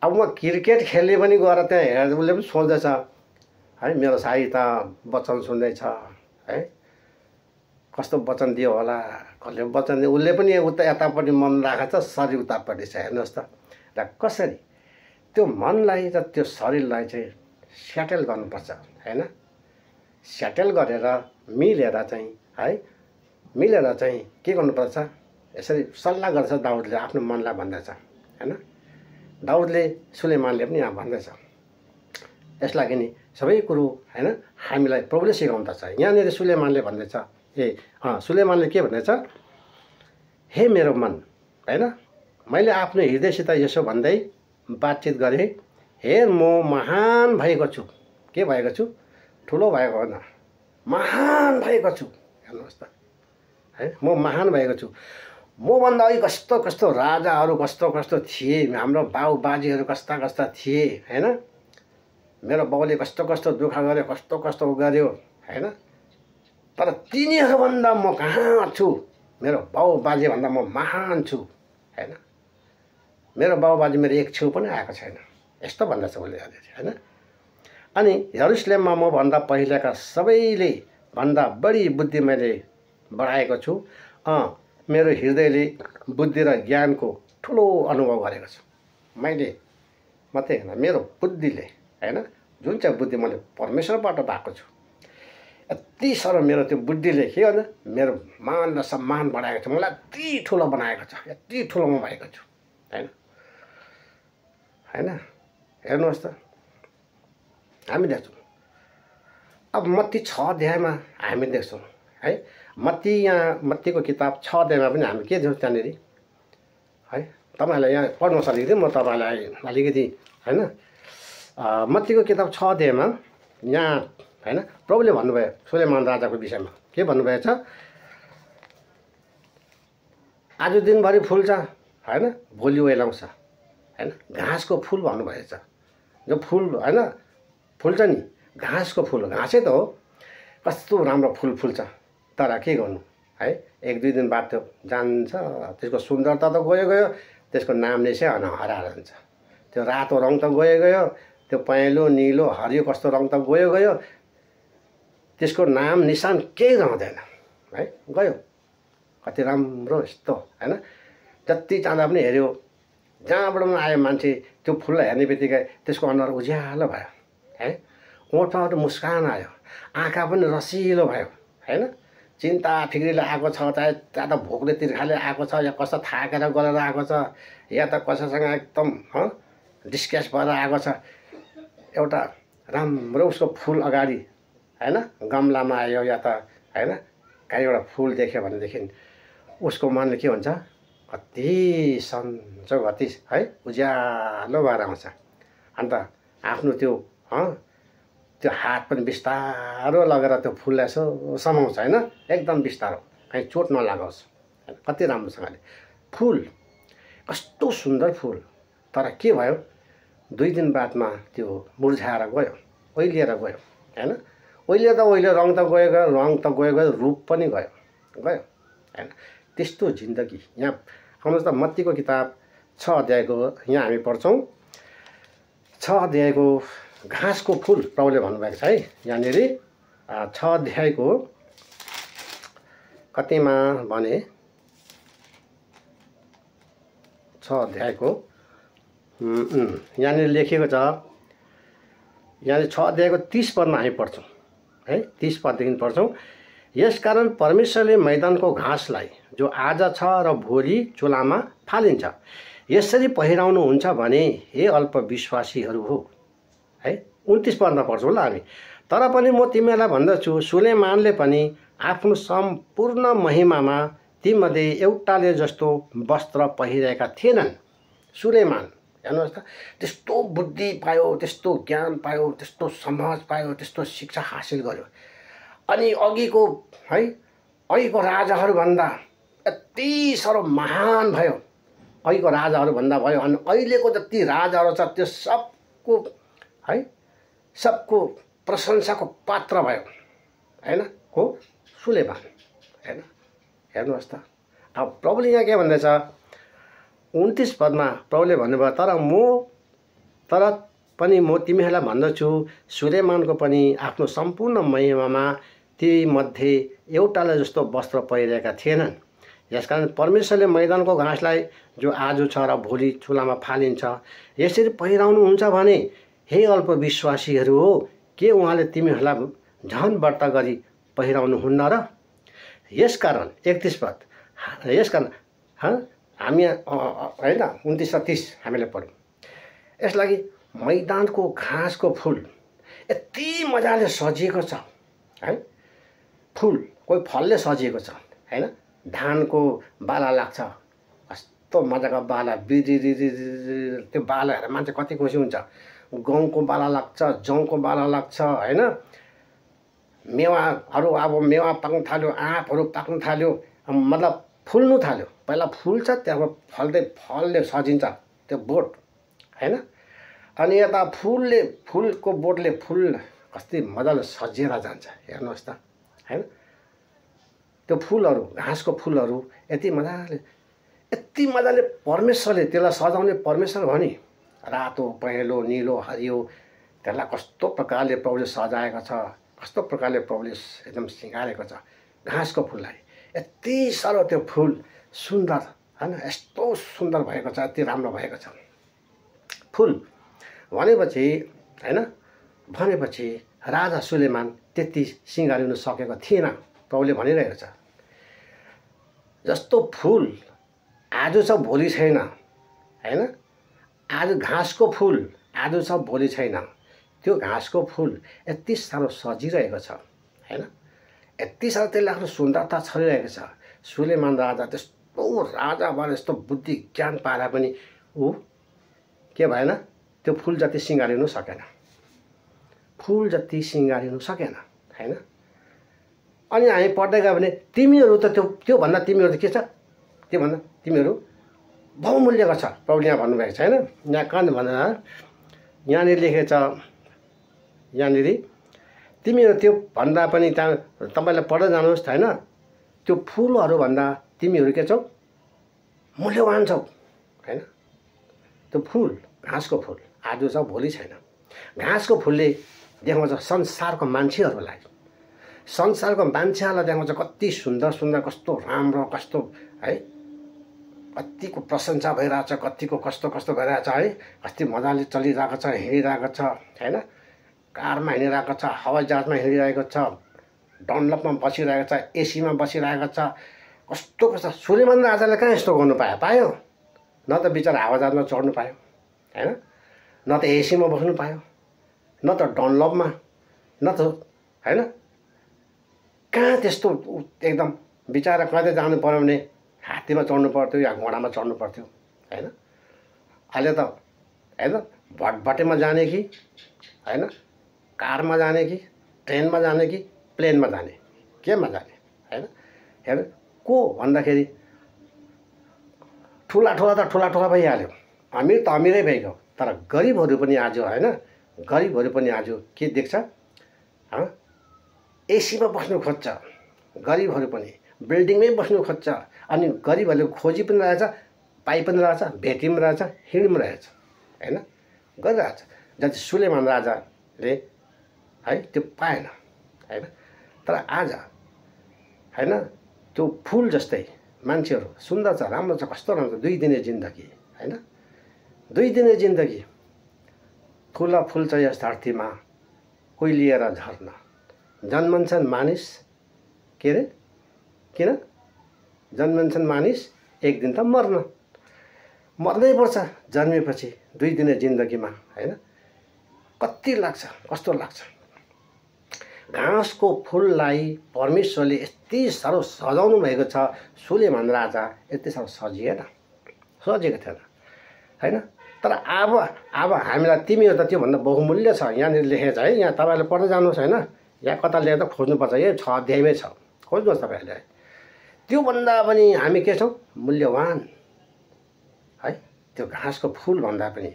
अब म क्रिकेट खेल्ने पनि गएर त्यहाँ हेर्दा उसले पनि सोच्दैछ है, मेरो साई त वचन सुन्दैछ है, कस्तो वचन दियो होला, कसले वचन दियो, उसले पनि उता यतापट्टि मन राखेको छ, शरीर उतापट्टि छ। हेर्नुहोस् त, र कसरी त्यो मनलाई र त्यो शरीरलाई चाहिँ सेटल गर्नुपर्छ होइन। सेटल गरेर मिलेर चाहिँ है मिलेर चाहिँ के गर्नुपर्छ यसरी सल्लाह गर्छ दाउदले आफ्नो मनलाई भन्दैछ हैन दाउदले सुलेमानले पनि यहाँ भन्दैछ यसलाई नि सबै कुरो हैन हामीलाई प्रभुले सिकाउँदछ यहाँनिर सुलेमानले भन्दैछ सुलेमानले के भन्दैछ हे मेरो मन हैन मैले आफ्नो हृदयसित यसो भन्दै बातचित गरेँ हेर म महान भएको छु के भएको छु ठुलो भएको होइन महान भएको छु हेर्नुहोस् त है म महान भएको छु मभन्दा अघि कस्तो कस्तो राजाहरू कस्तो कस्तो थिए हाम्रो बाउ बाजेहरू कस्ता कस्ता थिए हैन मेरो बाउले कस्तो कस्तो दुःख गर्यो कस्तो कस्तो गर्यो हैन तर तिनीहरूभन्दा म कहाँ छु मेरो बाउ बाजेभन्दा म महान छु हैन मेरो बाउ बाजे मेरो एक छेउ पनि आएको छैन यस्तो भन्दछ उसले हैन अनि यरुशलेममा म भन्दा पहिलेका सबैले भन्दा बढी बुद्धि मैले बढाएको छु मेरो हृदयले बुद्धि र ज्ञानको ठुलो अनुभव गरेको छु मैले मात्रै हैन मेरो बुद्धिले हैन जुन चाहिँ बुद्धि मैले परमेश्वरबाट पाएको छु यति साह्रो मेरो त्यो बुद्धिले के गर्छ मेरो मान र सम्मान बढाएको छ मलाई यति ठुलो बनाएको छ यति ठुलो म भएको छु हैन हैन हेर्नुहोस् त हामी देख्छौँ अब मत्ती 6 अध्यायमा हामी देख्छौँ है मत्तीको किताब 6 अध्यायमा पनि हामी के देख्छौँ त्यहाँनिर है तपाईँहरूलाई यहाँ पढ्न सकेको थिएँ म तपाईँलाई अलिकति हैन मत्तीको किताब 6 अध्यायमा यहाँ हैन प्रभुले भन्नुभयो सुलेमान राजाको विषयमा के भन्नुभएछ आज दिनभरि फुल्छ हैन भोलि ओइलाउँछ हैन घाँसको फुल भन्नुभएछ जो फुल हैन फुल्छ नि घाँसको फुल घाँसै त हो कस्तो राम्रो फुल फुल्छ तर के गर्नु है एक दुई दिन बाद त्यो जान्छ त्यसको सुन्दरता त गयो गयो त्यसको नाम नै चाहिँ हराएर जान्छ त्यो रातो रङ त गयो गयो त्यो पहेँलो नीलो हरियो कस्तो रङ त गयो गयो त्यसको नाम निशान केही रहँदैन है गयो कति राम्रो यस्तो हैन जति चाहँदा पनि हेऱ्यो जहाँबाट पनि आयो मान्छे त्यो फुललाई हेर्ने बित्तिकै त्यसको अनुहार उज्यालो भयो है ओठमा मुस्कान आयो आँखा पनि रसिलो भयो हैन चिन्ता फिक्रीले आएको छ चाहे त्यहाँ त भोकले तिर्खाले आएको छ या कस्तो थाकेर गरेर आएको छ या त कसैसँग एकदम डिस्क्यास भएर आएको छ एउटा राम्रो उसको फुल अगाडि हैन गमलामा आयो या त हैन कहीँ एउटा फुल देख्यो भनेदेखि उसको मनले के हुन्छ कति सन्चो कति है उज्यालो भएर आउँछ अन्त आफ्नो त्यो त्यो हात पनि बिस्तारो लगेर त्यो फुललाई यसो समाउँछ हैन एकदम बिस्तारो कहीँ चोट नलागोस् कति राम्रोसँगले फुल कस्तो सुन्दर फुल तर के भयो 2 दिन बादमा त्यो मुर्झाएर गयो ओइलिएर गयो हैन ओइले रङ त गयो रूप पनि गयो हैन त्यस्तो जिन्दगी यहाँ आउनुहोस् त मत्तीको किताब 6 अध्यायको यहाँ हामी पढ्छौँ 6 अध्यायको घाँसको फुल प्रभुले भन्नुभएको छ है यहाँनिर 6 अध्यायको कतिमा भने 6 अध्यायको यहाँनिर लेखिएको छ यहाँनिर 6 अध्यायको 30 पदमा हामी पढ्छौँ है 30 पददेखि पढ्छौँ यसकारण परमेश्वरले मैदानको घाँसलाई जो आज छ र भोलि चुलामा फालिन्छ यसरी पहिराउनुहुन्छ भने हे अल्पविश्वासीहरू हो है 29 पदमा पढ्छौँ ल हामी तर पनि म तिमीहरूलाई भन्दछु सुलेमानले पनि आफ्नो सम्पूर्ण महिमामा तीमध्ये एउटाले जस्तो वस्त्र पहिरेका थिएनन् सुलेमान हेर्नुहोस् त त्यस्तो बुद्धि पायो त्यस्तो ज्ञान पायो त्यस्तो समझ पायो त्यस्तो शिक्षा हासिल गर्यो अनि अघिको राजाहरूभन्दा यति साह्रो महान भयो अघिको राजाहरूभन्दा भयो अनि अहिलेको जति राजाहरू छ त्यो सबको प्रशंसाको पात्र भयो हैन को सुलेमान हैन हेर्नुहोस् त अब प्रभुले यहाँ के भन्दैछ 29 पदमा प्रभुले भन्नुभयो तर पनि म तिमीहरूलाई भन्दछु सुलेमानको पनि आफ्नो सम्पूर्ण महिमामा ती मध्ये एउटालाई जस्तो वस्त्र पहिरेका थिएनन् यसकारण परमेश्वरले मैदानको घाँसलाई जो आज छ र भोलि चुलामा फालिन्छ यसरी पहिराउनुहुन्छ भने हे अल्पविश्वासीहरू हो के उहाँले तिमीहरूलाई झन व्रत गरी पहिराउनुहुन्न र? यसकारण 31 पद, यसकारण हामी होइन 29 र 30 हामीले पढ्यौँ। यसलागि मैदानको घाँसको फुल यति मजाले सजिएको छ है, फुल कोही फलले सजिएको छ होइन। धानको बाला लाग्छ, कस्तो मजाको बाला, बिरिरिरि त्यो बाला हेरेर मान्छे कति खुसी हुन्छ। गहुँको बाला लाग्छ, जौँको बाला लाग्छ होइन। मेवाहरू अब मेवा पाक्न थाल्यो, आँपहरू पाक्न थाल्यो, मतलब फुल्नु थाल्यो। पहिला फुल्छ, त्यहाँबाट फलले सजिन्छ त्यो बोट होइन। अनि यता फुलको बोटले फुल कति मजाले सजिएर जान्छ, हेर्नुहोस् त होइन। त्यो फुलहरू, घाँसको फुलहरू यति मजाले परमेश्वरले त्यसलाई सजाउने परमेश्वर हो नि। रातो, पहेँलो, निलो, हरियो, त्यसलाई कस्तो प्रकारले प्रभुले सजाएको छ, कस्तो प्रकारले प्रभुले एकदम सिँगारेको छ घाँसको फुललाई। यति साह्रो त्यो फुल सुन्दर होइन, यस्तो सुन्दर भएको छ, यति राम्रो भएको छ फुल भनेपछि होइन। भनेपछि राजा सुलेमान त्यति सिँगारिनु सकेको थिएन, प्रभुले भनिरहेको छ। जस्तो फुल आज छ भोलि छैन होइन। आज घाँसको फुल आज छ भोलि छैन, त्यो घाँसको फुल यति साह्रो सजिरहेको छ होइन। यति साह्रो त्यसले आफ्नो सुन्दरता छरिरहेको छ। सुलेमान राजा त्यस्तो राजा भएर यस्तो बुद्धि ज्ञान पाएर पनि ऊ के भएन, त्यो फुल जति सिँगारिनु सकेन, फुल जति सिँगारिनु सकेन होइन। अनि हामी पढ्दै गयो भने तिमीहरू त त्योभन्दा तिमीहरू त के छ, त्योभन्दा तिमीहरू बहुमूल्यको छ, प्रभुले यहाँ भन्नुभएको छ होइन। यहाँ कहाँ भनेर यहाँनिर लेखेको छ, यहाँनिर तिमीहरू त्यो भन्दा पनि त्यहाँ तपाईँले पढ्दै जानुहोस् होइन। त्यो फुलहरूभन्दा तिमीहरू के छौ, मूल्यवान छौ होइन। त्यो फुल, घाँसको फुल आज छ भोलि छैन। घाँसको फुलले देखाउँछ संसारको मान्छेहरूलाई, संसारको मान्छेहरूलाई देखाउँछ कति सुन्दर सुन्दर, कस्तो राम्रो, कस्तो है, कतिको प्रशंसा भइरहेछ, कतिको कस्तो कस्तो भइरहेछ है। कति मजाले चलिरहेको छ, हिँडिरहेको छ होइन। कारमा हिँडिरहेको छ, हवाईजहाजमा हिँडिरहेको छ, डनलपमा बसिरहेको छ, एसीमा बसिरहेको छ, कस्तो कस्तो। सुलेमान राजाले कहाँ यस्तो गर्नु पायो? न त बिचरा हावाजहाजमा चढ्नु पायो होइन, न त एसीमा बस्नु पायो, न त डनलपमा, न त होइन। कहाँ त्यस्तो एकदम बिचरा कतै जानु पर्यो भने हात्तीमा चढ्नु पर्थ्यो या घोडामा चढ्नु पर्थ्यो होइन। अहिले त होइन भटभटेमा जाने कि होइन, कारमा जाने कि ट्रेनमा जाने कि प्लेनमा जाने, केमा जाने होइन। हेर को भन्दाखेरि ठुला ठुला भइहाल्यो, अमिर त अमिरै भइगयो, तर गरिबहरू पनि आज होइन, गरिबहरू पनि आज के देख्छ, एसीमा बस्नु खोज्छ, गरिबहरू पनि बिल्डिङमै बस्नु खोज्छ। अनि गरिबहरूले खोजी पनि रहेछ, पाइ पनि रहेछ, भेटी पनि रहेछ, हिँडी पनि रहेछ होइन, गरिरहेछ। जति सुलेमान राजाले है त्यो पाएन होइन। तर आज होइन त्यो फुल जस्तै मान्छेहरू सुन्दर छ, राम्रो छ, कस्तो राम्रो, 2 दिने जिन्दगी होइन। 2 दिने जिन्दगी फुल फुल्छ यस धरतीमा, कोही लिएर झर्न जन्मन्छन् मानिस, के अरे किन जन्मन्छन् मानिस एक दिन त मर्नै पर्छ जन्मेपछि। 2 दिने जिन्दगीमा होइन कति लाग्छ, कस्तो लाग्छ। घाँसको फुललाई परमेश्वरले यति साह्रो सजाउनु भएको छ। सुलेमान राजा यति साह्रो सजिएको थिएन होइन। तर अब हामीलाई तिमीहरू त त्योभन्दा बहुमूल्य छ, यहाँनिर लेखेको छ है। यहाँ तपाईँहरूले पढ्दै जानुहोस् होइन, यहाँ कता लेखेर त खोज्नुपर्छ, यही 6 अध्यायमै छ, खोज्नुहोस् तपाईँहरूले। त्योभन्दा पनि हामी के छौँ, मूल्यवान है। त्यो घाँसको फुल भन्दा पनि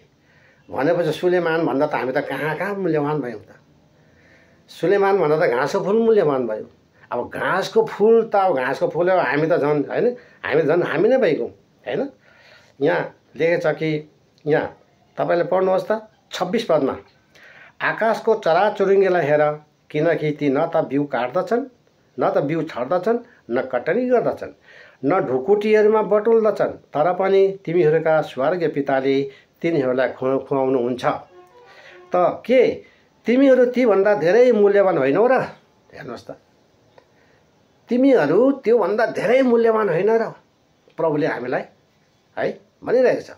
भनेपछि सुलेमान भन्दा त हामी त कहाँ मूल्यवान भयौँ त। सुलेमान भन्दा त घाँसको फुल मूल्यवान भयो। अब घाँसको फुल त अब घाँसको फुल हो, हामी त झन् होइन, हामी नै भइगयौँ होइन। यहाँ लेखेको छ कि यहाँ तपाईँले पढ्नुहोस् त 26 पदमा, आकाशको चराचुरुङ्गीलाई हेर, किनकि ती न त बिउ काट्दछन्, न त बिउ छर्दछन्, न कटनी गर्दछन्, न ढुकुटीहरूमा बटुल्दछन्, तर पनि तिमीहरूका स्वर्गीय पिताले तिनीहरूलाई खुवाउनुहुन्छ। त के तिमीहरू तीभन्दा धेरै मूल्यवान होइनौ र? हेर्नुहोस् त, तिमीहरू त्योभन्दा धेरै मूल्यवान होइन र प्रभुले हामीलाई है भनिरहेको छ,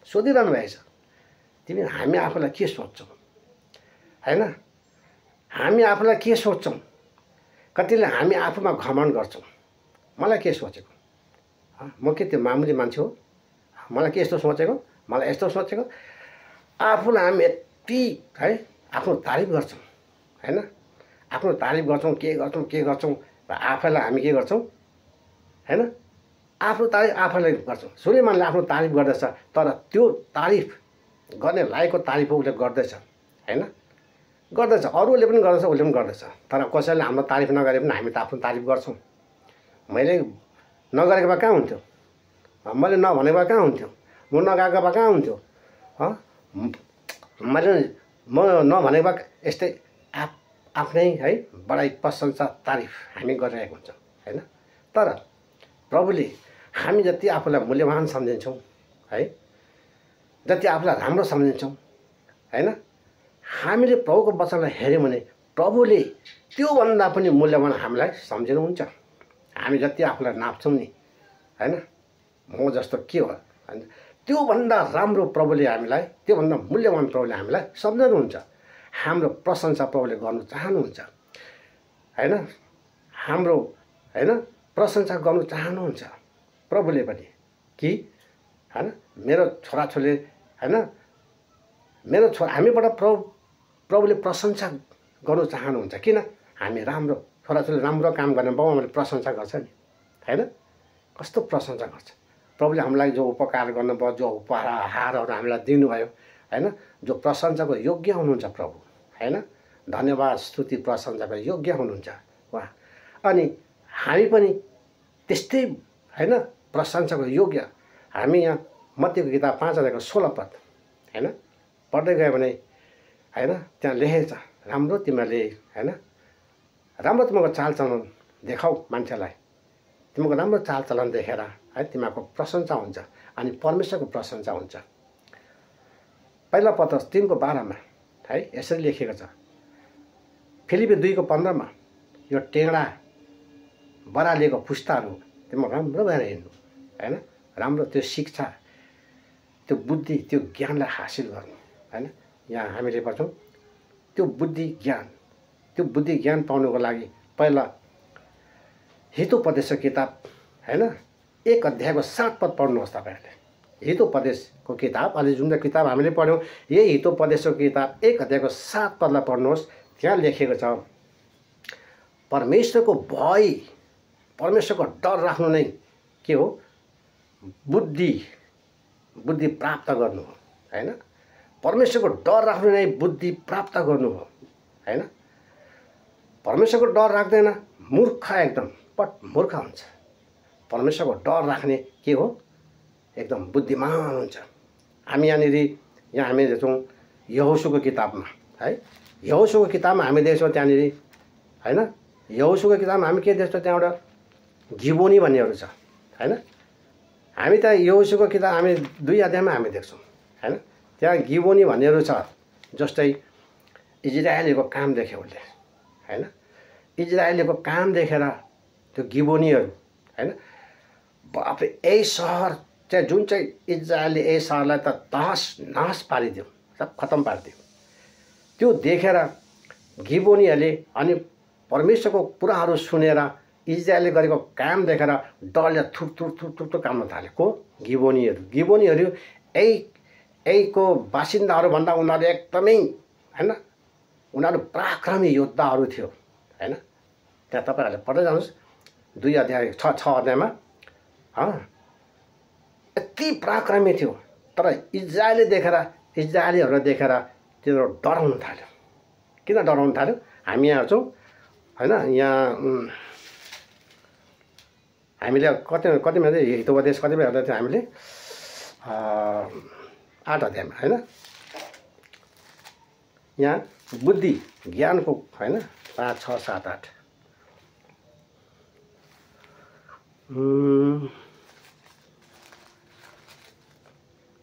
सोधिरहनु भएको छ। तिमी हामी आफूलाई के सोच्छौँ होइन, हामी आफूलाई के सोच्छौँ? कतिले हामी आफूमा घमण्ड गर्छौँ। मलाई के सोचेको, म के त्यो मामुली मान्छे हो, मलाई के यस्तो सोचेको, मलाई यस्तो सोचेको। आफूलाई हामी यति है आफ्नो तारिफ गर्छौँ होइन, आफ्नो तारिफ गर्छौँ, के गर्छौँ र आफैलाई हामी के गर्छौँ होइन, आफ्नो तारिफ आफैलाई गर्छौँ। सुलेमानले आफ्नो तारिफ गर्दैछ, तर त्यो तारिफ गर्ने लायकको तारिफ उसले गर्दैछ होइन, गर्दैछ, अरूले पनि गर्दैछ, उसले पनि गर्दैछ। तर कसैले हाम्रो तारिफ नगरे पनि हामी त आफ्नो तारिफ गर्छौँ। मैले नगरेको भए कहाँ हुन्थ्यो, मैले नभनेको भए कहाँ हुन्थ्यो, म नगएको भए कहाँ हुन्थ्यो, म नभनेको भए यस्तै आफ्नै है बढाइ प्रशंसा तारिफ हामी गरिरहेको हुन्छौँ होइन। तर प्रभुले हामी जति आफूलाई मूल्यवान सम्झिन्छौँ है, जति आफूलाई राम्रो सम्झिन्छौँ होइन, हामीले प्रभुको वचनलाई हेऱ्यौँ भने प्रभुले त्योभन्दा पनि मूल्यवान हामीलाई सम्झिनुहुन्छ। हामी जति आफूलाई नाप्छौँ नि होइन, म जस्तो के हो होइन, त्योभन्दा राम्रो प्रभुले हामीलाई, त्योभन्दा मूल्यवान प्रभुले हामीलाई सम्झनुहुन्छ। हाम्रो प्रशंसा प्रभुले गर्नु चाहनुहुन्छ होइन, हाम्रो होइन प्रशंसा गर्नु चाहनुहुन्छ प्रभुले पनि कि होइन मेरो छोराछोरीले होइन, मेरो छोरा हामीबाट प्रभुले प्रशंसा गर्नु चाहनुहुन्छ। किन? हामी राम्रो छोराछोरीले राम्रो काम गर्ने बाबुआमाले प्रशंसा गर्छ नि होइन, कस्तो प्रशंसा गर्छ। प्रभुले हामीलाई जो उपकार गर्नुभयो, जो उपहारहरू हामीलाई दिनुभयो होइन, जो प्रशंसाको योग्य हुनुहुन्छ प्रभु होइन, धन्यवाद स्तुति प्रशंसाको योग्य हुनुहुन्छ उहाँ। अनि हामी पनि त्यस्तै होइन प्रशंसाको योग्य। हामी यहाँ मत्तीको किताब 5:16 होइन पढ्दै गयो भने होइन, त्यहाँ लेखेको छ, राम्रो तिमीहरूले होइन, राम्रो तिमीहरूको चालचलन देखाऊ मान्छेलाई, तिमीहरूको राम्रो चालचलन देखेर है तिमीहरूको प्रशंसा हुन्छ अनि परमेश्वरको प्रशंसा हुन्छ। पहिला पत्रस 3:12 है यसरी लेखिएको छ, फिलिपी 2:15 यो टेढा बरालिएको पुस्ताहरू तिम्रो राम्रो भएर हिँड्नु होइन, राम्रो त्यो शिक्षा, त्यो बुद्धि, त्यो ज्ञानलाई हासिल गर्नु होइन। यहाँ हामीले पढ्छौँ त्यो बुद्धि ज्ञान पाउनुको लागि पहिला हितोपदेशको किताब होइन 1 अध्यायको 7 पद पढ्नुहोस् तपाईँहरूले। हितोपदेशको किताब, अहिले जुन चाहिँ किताब हामीले पढ्यौँ यही हितोपदेशको किताब 1 अध्यायको 7 पदलाई पढ्नुहोस्। त्यहाँ लेखेको छ, परमेश्वरको भय, परमेश्वरको डर राख्नु नै के हो? बुद्धि प्राप्त गर्नु हो होइन। परमेश्वरको डर राख्नु नै बुद्धि प्राप्त गर्नु हो होइन। परमेश्वरको डर राख्दैन मूर्ख, एकदम मूर्ख हुन्छ। परमेश्वरको डर राख्ने के हो? एकदम बुद्धिमान हुन्छ। हामी यहाँ हामी देख्छौँ यहोशूको किताबमा है, यहोशूको किताबमा हामी देख्छौँ त्यहाँनिर होइन, यहोशूको किताबमा हामी के देख्छौँ, त्यहाँबाट गिबोनी भन्नेहरू छ होइन। हामी त्यहाँ यहोशूको किताब हामी 2 अध्यायमा हामी देख्छौँ होइन, त्यहाँ गिबोनी भन्नेहरू छ। जस्तै इजरायलीको काम देख्यो उसले होइन, इजरायलीको काम देखेर त्यो गिबोनीहरू होइन, बाफरे यही सहर चाहिँ जुन चाहिँ इजरायलले यही सहरलाई त तहस नहस पारिदियो, सब खतम पारिदियो। त्यो देखेर गिबोनीहरूले अनि परमेश्वरको कुराहरू सुनेर इजरायलले गरेको काम देखेर डरले थुर काम्न थाल्यो। को? गिबोनीहरू यहीको बासिन्दाहरूभन्दा उनीहरू एकदमै होइन, उनीहरू पराक्रमी योद्धाहरू थियो होइन। त्यहाँ तपाईँहरूले पढ्दै जानुहोस् 2 अध्याय 6 अध्यायमा यति पराक्रमी थियो। तर इजरायलीहरूलाई देखेर तिनीहरू डराउनु थाल्यो। किन डराउनु थाल्यो? हामी यहाँ छौँ होइन, यहाँ हामीले कतिमा चाहिँ हितोपदेश कतिमा हेर्दा थियो हामीले 8 अध्यायमा होइन, यहाँ बुद्धि ज्ञानको होइन 5, 6, 7, 8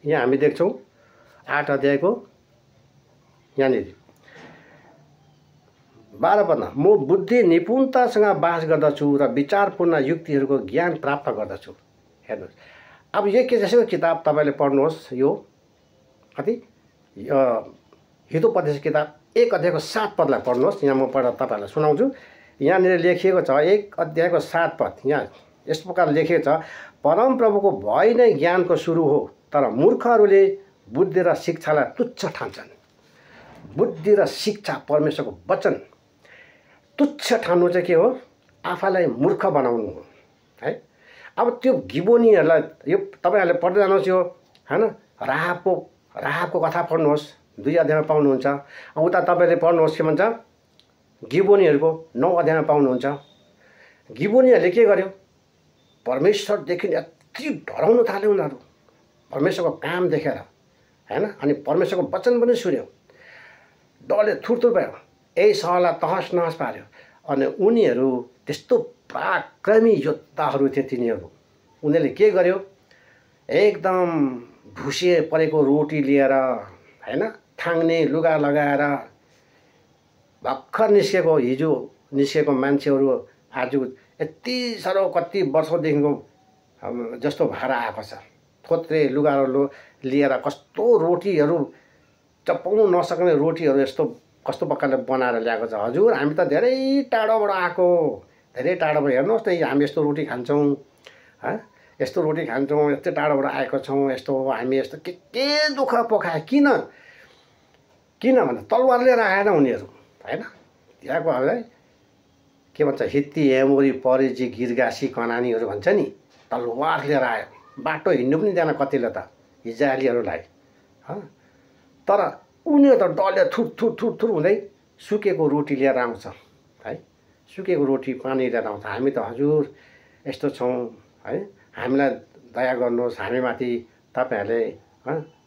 यहाँ हामी देख्छौँ 8 अध्यायको यहाँनिर 12 पद म बुद्धि निपुणतासँग बास गर्दछु र विचारपूर्ण युक्तिहरूको ज्ञान प्राप्त गर्दछु। हेर्नुहोस्, अब यो के जसको किताब तपाईँले पढ्नुहोस्, यो कति हितोपदेश किताब 1 अध्यायको 7 पदलाई पढ्नुहोस्। यहाँ म पढेर तपाईँहरूलाई सुनाउँछु। यहाँनिर लेखिएको छ 1 अध्यायको 7 पद। यहाँ यस प्रकार लेखिएको छ, परमप्रभुको भय नै ज्ञानको सुरु हो, तर मूर्खहरूले बुद्धि र शिक्षालाई तुच्छ ठान्छन्। बुद्धि र शिक्षा, परमेश्वरको वचन तुच्छ ठान्नु चाहिँ के हो? आफैलाई मूर्ख बनाउनु हो, है। अब त्यो गिबोनीहरूलाई यो तपाईँहरूले पढ्दै जानुहोस्, यो हैन, राहाबको कथा पढ्नुहोस्, 2 अध्यायमा पाउनुहुन्छ। उता तपाईँले पढ्नुहोस्, के भन्छ, गिबोनीहरूको 9 अध्यायमा पाउनुहुन्छ। गिबोनीहरूले के गर्यो? परमेश्वरदेखि यति डराउन थाल्यो उनीहरू, परमेश्वरको काम देखेर, हैन। अनि परमेश्वरको वचन पनि सुन्यो, डरले थुरथुर भयो, यही सहरलाई तहस नहस पार्यो। अनि उनीहरू त्यस्तो पराक्रमी योद्धाहरू थिए तिनीहरू। उनीहरूले के गर्यो? एकदम भुसिए परेको रोटी लिएर, हैन, थाङ्ने लुगा लगाएर, भर्खर निस्केको, हिजो निस्केको मान्छेहरू आज यति साह्रो कति वर्षदेखिको जस्तो भएर आएको छ। थोत्रे लुगाहरू लिएर कस्तो रोटीहरू, चपाउनु नसक्ने रोटीहरू यस्तो कस्तो प्रकारले बनाएर ल्याएको छ। हजुर, हामी त धेरै टाढोबाट आएको, धेरै टाढोबाट, हेर्नुहोस् त, हामी यस्तो रोटी खान्छौँ, यस्तो रोटी खान्छौँ, यस्तो टाढोबाट आएको छौँ, यस्तो हामी यस्तो के दुःख पोखाए, किन भन्दा तलवार लिएर आएन उनीहरू, हैन। त्यहाँको है के भन्छ, हित्ती, एमोरी, परिजी, गिर्गासी, कनानीहरू भन्छ नि, तलवार लिएर आयो। बाटो हिँड्नु पनि दिएन कतिले त इजरायलीहरूलाई, तर उनीहरू त डरले थुर हुँदै सुकेको रोटी लिएर आउँछ, है। सुकेको रोटी, पानी लिएर आउँछ। हामी त हजुर यस्तो छौँ, है, हामीलाई दया गर्नुहोस्, हामीमाथि तपाईँहरूले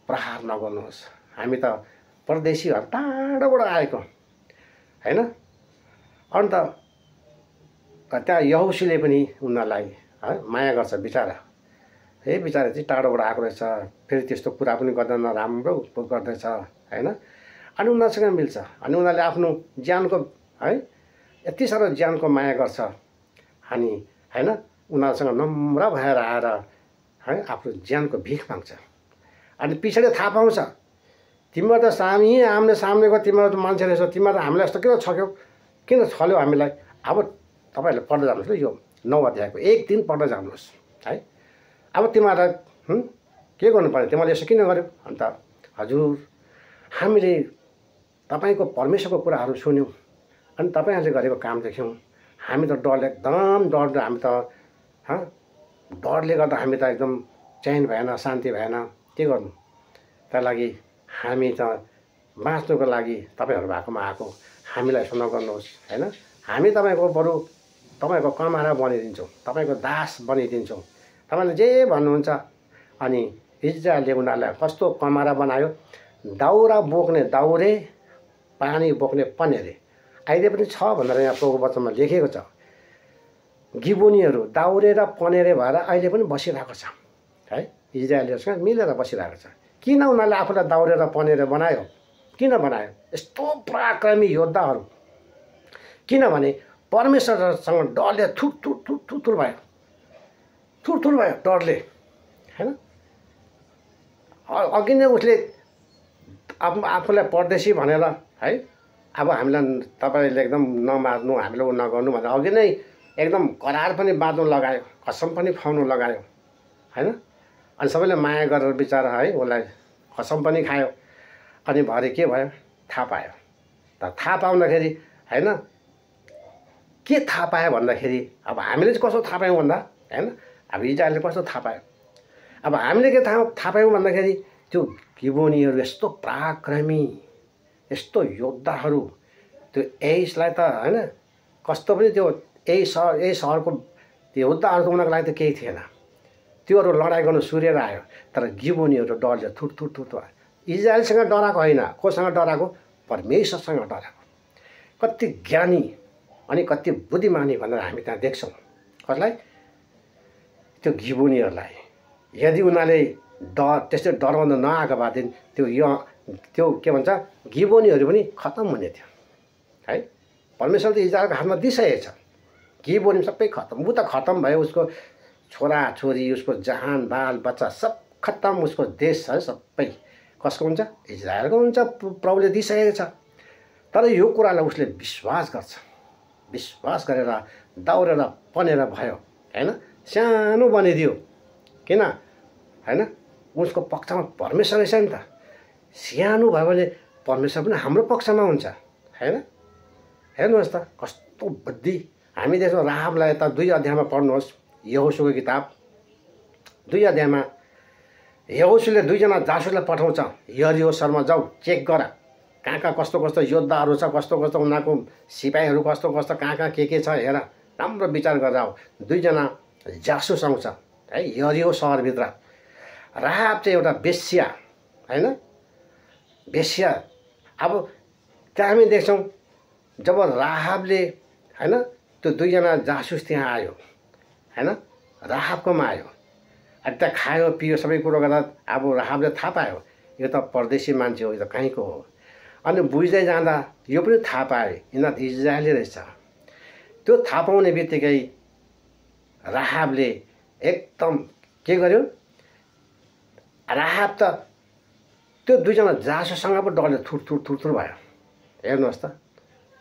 प्रहार नगर्नुहोस्, हामी त परदेशीहरू टाढोबाट आएको, हैन। अन्त त्यहाँ यहोशूले पनि उनीहरूलाई माया गर्छ, बिचारा, हे बिचारा चाहिँ टाढोबाट आएको रहेछ, फेरि त्यस्तो कुरा पनि गर्दैन, राम्रो गर्दैछ, हैन। अनि उनीहरूसँग मिल्छ। अनि उनीहरूले आफ्नो ज्यानको, है, यति साह्रो ज्यानको माया गर्छ। अनि हैन, उनीहरूसँग नम्र भएर आएर, है, आफ्नो ज्यानको भिख माग्छ। अनि पछाडि थाहा पाउँछ, तिम्रो त आम्ने सामनेको तिम्रो त मान्छे रहेछ, तिम्रो त हामीलाई यस्तो किन छक्यौ, किन छल्यौ हामीलाई। अब तपाईँहरूले पढ्दै जानुहोस् ल, यो 9 अध्यायको 1 दिन पढ्दै जानुहोस्, है। अब तिमीहरूलाई के गर्नुपर्ने, तिमीले यसो किन गर्यौ? अन्त हजुर, हामीले तपाईँको परमेश्वरको कुराहरू सुन्यौँ, अनि तपाईँहरूले गरेको काम देख्यौँ। हामी त डरले एकदम डरले, हामी त डरले गर्दा हामी त एकदम चैन भएन, शान्ति भएन। के गर्नु? त्यही लागि हामी त बाँच्नुको लागि तपाईँहरू भएकोमा आएको, हामीलाई यसो नगर्नुहोस्, हैन। हामी तपाईँको बरु तपाईँको कमारा बनिदिन्छौँ, तपाईँको दास बनिदिन्छौँ, तपाईँले जे भन्नुहुन्छ। अनि इजरायलले उनीहरूलाई कस्तो कमारा बनायो? दाउरा बोक्ने दाउरे, पानी बोक्ने पनेरे। अहिले पनि छ भनेर यहाँ प्रभुको वचनमा लेखेको छ। गिबोनीहरू दाउरे र पनेरे भएर अहिले पनि बसिरहेको छ, है। इजरायलीहरूसँग मिलेर बसिरहेको छ। किन उनीहरूले आफूलाई दाउरे र पनेरे बनायो? किन बनायो? यस्तो पराक्रमी योद्धाहरू। किनभने परमेश्वरसँग डरले थुर भयो डरले, हैन। अघि नै उसले आफूलाई परदेशी भनेर, है, अब हामीलाई तपाईँले एकदम नमार्नु, हामीले उ नगर्नु भनेर अघि नै एकदम करार पनि बाँध्नु लगायो, कसम पनि खुवाउनु लगायो, हैन। अनि सबैले माया गरेर बिचारा, है, उसलाई कसम पनि खायो। अनि भरे के भयो? थाहा पायो। त थाहा पाउँदाखेरि, हैन, के थाहा पायो भन्दाखेरि, अब हामीले चाहिँ कस्तो थाहा पायौँ भन्दा, हैन, अब इजरायलले कस्तो थाहा पायो? अब हामीले के थाहा पायौँ भन्दाखेरि, त्यो गिबोनीहरू यस्तो पराक्रमी, यस्तो योद्धाहरू, त्यो यसलाई त, हैन, कस्तो पनि त्यो यही सहरको त्यो योद्धाहरू त उनीहरूको लागि त केही थिएन। त्योहरू लडाइँ गर्नु सुरेर आयो। तर गिबोनीहरू डरले थुर। इजरायलसँग डराएको होइन, कोसँग डराएको? परमेश्वरसँग डराएको। कति ज्ञानी अनि कति बुद्धिमानी भनेर हामी त्यहाँ देख्छौँ। कसलाई? त्यो गिबोनीहरूलाई। यदि उनीहरूले त्यस्तै डराउन नआएको भएदेखि त्यो के भन्छ, गिबोनीहरू पनि खत्तम हुने थियो, है। परमेश्वरले त इजरायलको हातमा दिइसकेको छ। के बोल्यौँ सबै खत्तम, ऊ त खत्तम भयो, उसको छोराछोरी, उसको जहान बाल बच्चा सब खत्तम, उसको देश छ सबै कसको हुन्छ? इजरायलको हुन्छ। प्रभुले दिइसकेको छ। तर यो कुरालाई उसले विश्वास गर्छ, विश्वास गरेर दौडेर बनेर भयो हैन, सानो बनिदियो। किन हैन? उसको पक्षमा परमेश्वर छ नि त। सानो भयो भने परमेश्वर पनि हाम्रो पक्षमा हुन्छ हैन। हेर्नुहोस् त कस्तो बुद्धि। हामी देख्छौँ राहाबलाई त 2 अध्यायमा पढ्नुहोस्, यहोशूको किताब 2 अध्यायमा यहोशूले 2 जना जासुसलाई पठाउँछ, यरिहो शहरमा जाऊ, चेक गर कहाँ कस्तो कस्तो योद्धाहरू छ, कस्तो कस्तो उनीहरूको सिपाहीहरू कस्तो कस्तो कहाँ के छ हेर, राम्रो विचार गरेर आऊ। 2 जना जासुस आउँछ है यरिहो सहरभित्र। राहाब चाहिँ एउटा बेश्या हैन, बेश्या। अब त्यहाँ हामी देख्छौँ जब राहाबले हैन त्यो 2 जना जासुस त्यहाँ आयो हैन, राहाबकोमा आयो। अनि त्यहाँ खायो पियो सबै कुरो गर्दा अब राहाबले थाहा पायो यो त परदेशी मान्छे हो, यो त कहीँको हो। अनि बुझ्दै जाँदा यो पनि थाहा पाए यिनीहरू इजरायली रहेछ। त्यो थाहा पाउने बित्तिकै राहाबले एकदम के गर्यो? राहाब त त्यो 2 जना जासुससँग पो डरले थुर भयो। हेर्नुहोस् त,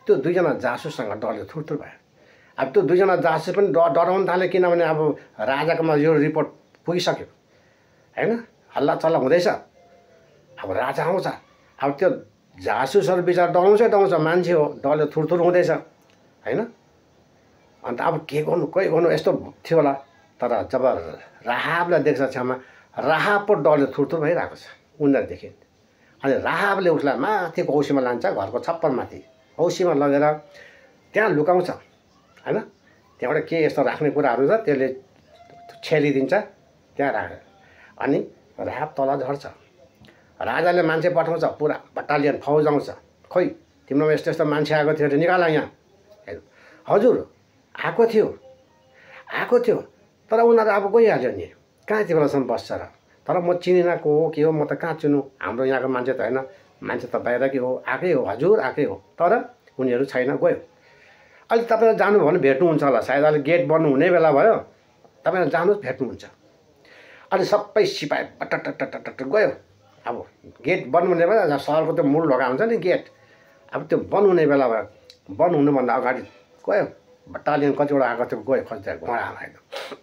त्यो 2 जना जासुससँग डरले थुर भयो। अब त्यो 2 जना जासुस पनि डराउन थाले, किनभने अब राजाकोमा यो रिपोर्ट पुगिसक्यो हैन, हल्ला चल्ला हुँदैछ। अब राजा आउँछ, अब त्यो जासुसहरू बिचार डराउँछ, मान्छे हो, डरले थुर हुँदैछ हैन। अन्त अब के गर्नु कही गर्नु यस्तो थियो होला। तर जब राहाबलाई देख्छ छेउमा, राहाब पो डरले थुर भइरहेको छ उनीहरूदेखि। अनि राहाबले उसलाई माथि औसीमा लान्छ, घरको छप्परमाथि औसीमा लगेर त्यहाँ लुकाउँछ हैन। त्यहाँबाट के यस्तो राख्ने कुराहरू छ त्यसले छेलिदिन्छ त्यहाँ राखेर। अनि राहाब तल झर्छ। राजाले मान्छे पठाउँछ, पुरा बटालियन फौज आउँछ। खोइ तिम्रोमा यस्तो यस्तो मान्छे आएको थियो अरे, निकाल यहाँ। हजुर आएको थियो तर उनीहरू अब गइहाल्यो नि, कहाँ यति बेलासम्म बस्छ र। तर म चिनिनँ को हो के हो, म त कहाँ चिन्नु, हाम्रो यहाँको मान्छे त होइन, मान्छे त बाहिरकै हो, आएकै हो, हजुर आएकै हो, तर उनीहरू छैन, गयो। अहिले तपाईँलाई जानुभयो भने भेट्नुहुन्छ होला, सायद अहिले गेट बन्द हुने बेला भयो, तपाईँलाई जानुहोस् भेट्नुहुन्छ। अनि सबै सिपाही टट गयो। अब गेट बन्द हुने बेला, सहरको त्यो मूल ढोका हुन्छ नि गेट, अब त्यो बन्द हुने बेला भयो। बन्द हुनुभन्दा अगाडि गयो, बटालियन कतिवटा आएको थियो गयो खोज्दै घोडामा एकदम।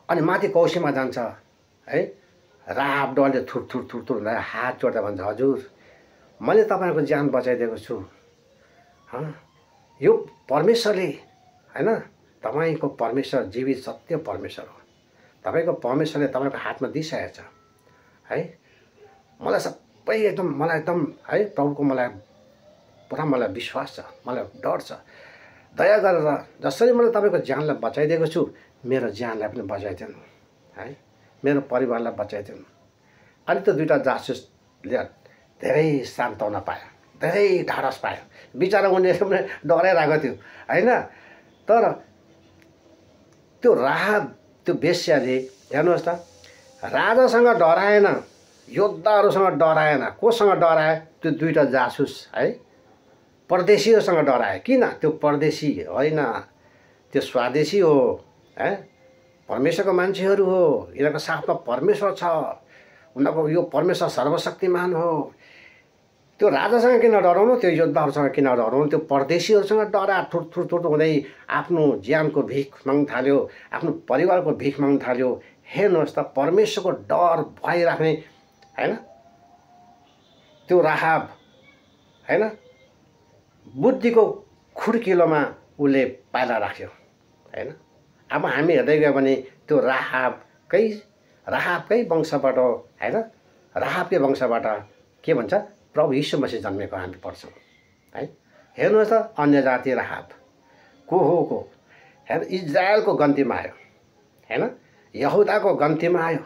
अनि माथि कौसीमा जान्छ है। राहाब डरले थुर हात जोड्दा भन्छ, हजुर मैले तपाईँको ज्यान बचाइदिएको छु। यो परमेश्वरले हैन, तपाईँको परमेश्वर जीवित सत्य परमेश्वर हो। तपाईँको परमेश्वरले तपाईँको हातमा दिइसकेको छ है। मलाई सबै एकदम है प्रभुको मलाई पुरा मलाई विश्वास छ, मलाई डर छ। दया गरेर जसरी मैले तपाईँको ज्यानलाई बचाइदिएको छु, मेरो ज्यानलाई पनि बचाइदिनु है, मेरो परिवारलाई बचाइदिनु। अनि त्यो 2टा जासुसले धेरै सान्त्वना पायो, धेरै ढाडस पायो। बिचरा उनीहरू पनि डराइरहेको थियो हैन। तर त्यो राहाब त्यो बेश्याले हेर्नुहोस् त, राजासँग डराएन, योद्धाहरूसँग डराएन, कोसँग डराए? त्यो 2टा जासुस है, परदेशीहरूसँग डराए। किन? त्यो परदेशी होइन, त्यो स्वदेशी हो है, परमेश्वरको मान्छेहरू हो, यिनीहरूको साथमा परमेश्वर छ, उनीहरूको यो परमेश्वर सर्वशक्तिमान हो। त्यो राजासँग किन डराउनु, त्यो योद्धाहरूसँग किन डराउनु? त्यो परदेशीहरूसँग डरा थुर हुँदै आफ्नो ज्यानको भिख माग्न थाल्यो, आफ्नो परिवारको भिख माग्न थाल्यो। हेर्नुहोस् त, परमेश्वरको डर भय राख्ने हैन त्यो राहाब हैन, बुद्धिको खुड्किलोमा उसले पाइला राख्यो हैन। अब हामी हेर्दै गयो भने त्यो राहाबकै वंशबाट हैन, राहाबकै वंशबाट के भन्छ, प्रभु यीशु मसीह जन्मेको हामी पढ्छौँ है। हेर्नुहोस् त, अन्य जाति राहाब को हो को हेर, इजरायलको गन्तीमा आयो हैन, यहुदाको गन्तीमा आयो।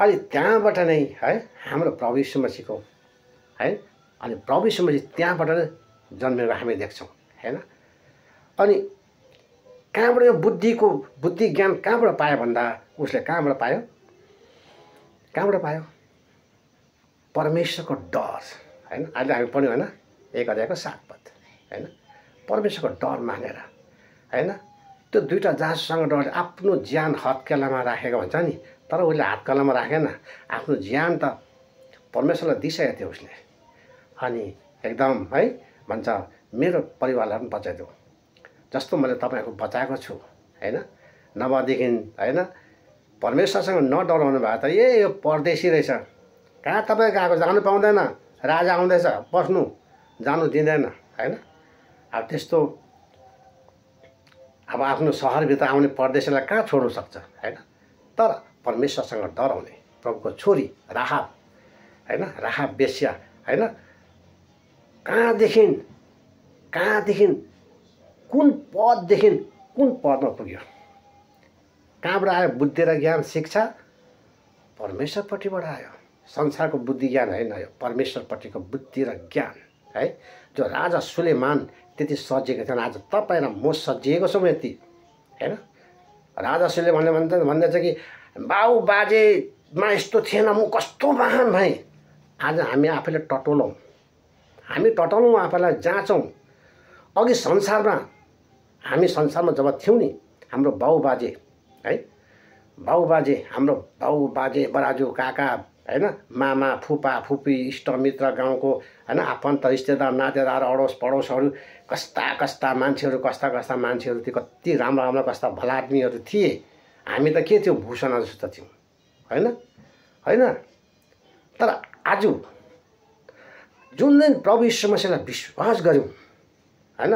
अनि त्यहाँबाट नै है हाम्रो प्रभु यीशु मसीहको है, अनि प्रभु यीशु मसीह त्यहाँबाट नै जन्मेको हामी देख्छौँ हैन। अनि कहाँबाट यो बुद्धि ज्ञान कहाँबाट पायो भन्दा उसले कहाँबाट पायो? परमेश्वरको डर हैन। अहिले हामी पढ्यौँ हैन 1 अध्यायको 7 पद हैन। परमेश्वरको डर मानेर हैन त्यो दुईटा जासुसँग डर आफ्नो ज्यान हत्केलामा राखेको भन्छ नि तर उसले हातकलामा राखेन आफ्नो ज्यान त परमेश्वरलाई दिइसकेको थियो उसले अनि एकदम है भन्छ मेरो परिवारलाई पनि बचाइदेऊ जस्तो मैले तपाईँको बचाएको छु हैन नभएदेखि हैन परमेश्वरसँग नडराउनु भएको त यो परदेशी रहेछ कहाँ तपाईँ गएको जानु पाउँदैन राजा आउँदैछ बस्नु जानु दिँदैन हैन अब त्यस्तो अब आफ्नो सहरभित्र आउने परदेशीलाई कहाँ छोड्नु सक्छ हैन तर परमेश्वरसँग डराउने प्रभुको छोरी राहाब हैन राहाब बेस्या हैन कहाँदेखि कुन पदमा पुग्यो कहाँबाट आयो बुद्धि र ज्ञान शिक्षा परमेश्वरपट्टिबाट आयो संसारको बुद्धि ज्ञान होइन यो परमेश्वरपट्टिको बुद्धि र ज्ञान है जो राजा सुलेमान त्यति सजिएको थिएन आज तपाईँ र म सजिएको छौँ यति हैन राजा सुलेमानले भन्दैछ कि बाउ बाजेमा यस्तो थिएन म कस्तो महान भएँ आज हामी आफैले टटोलौँ आफैलाई जाँचौँ अघि हामी संसारमा जब थियौँ नि हाम्रो बाउ बाजे है हाम्रो बाउ बाजे बराजु काका हैन मामा फुपा फुपी इष्टमित्र गाउँको हैन आफन्त रिश्तेदार नातेदार अडोस पडोसहरू कस्ता मान्छेहरू कस्ता मान्छेहरू थिए कति राम्रो कस्ता भला आदमीहरू थिए हामी त के थियो भूषण जस्तो थियौँ हैन तर आज जुन दिन प्रभु यीशु मसीहलाई विश्वास गर्यौं हैन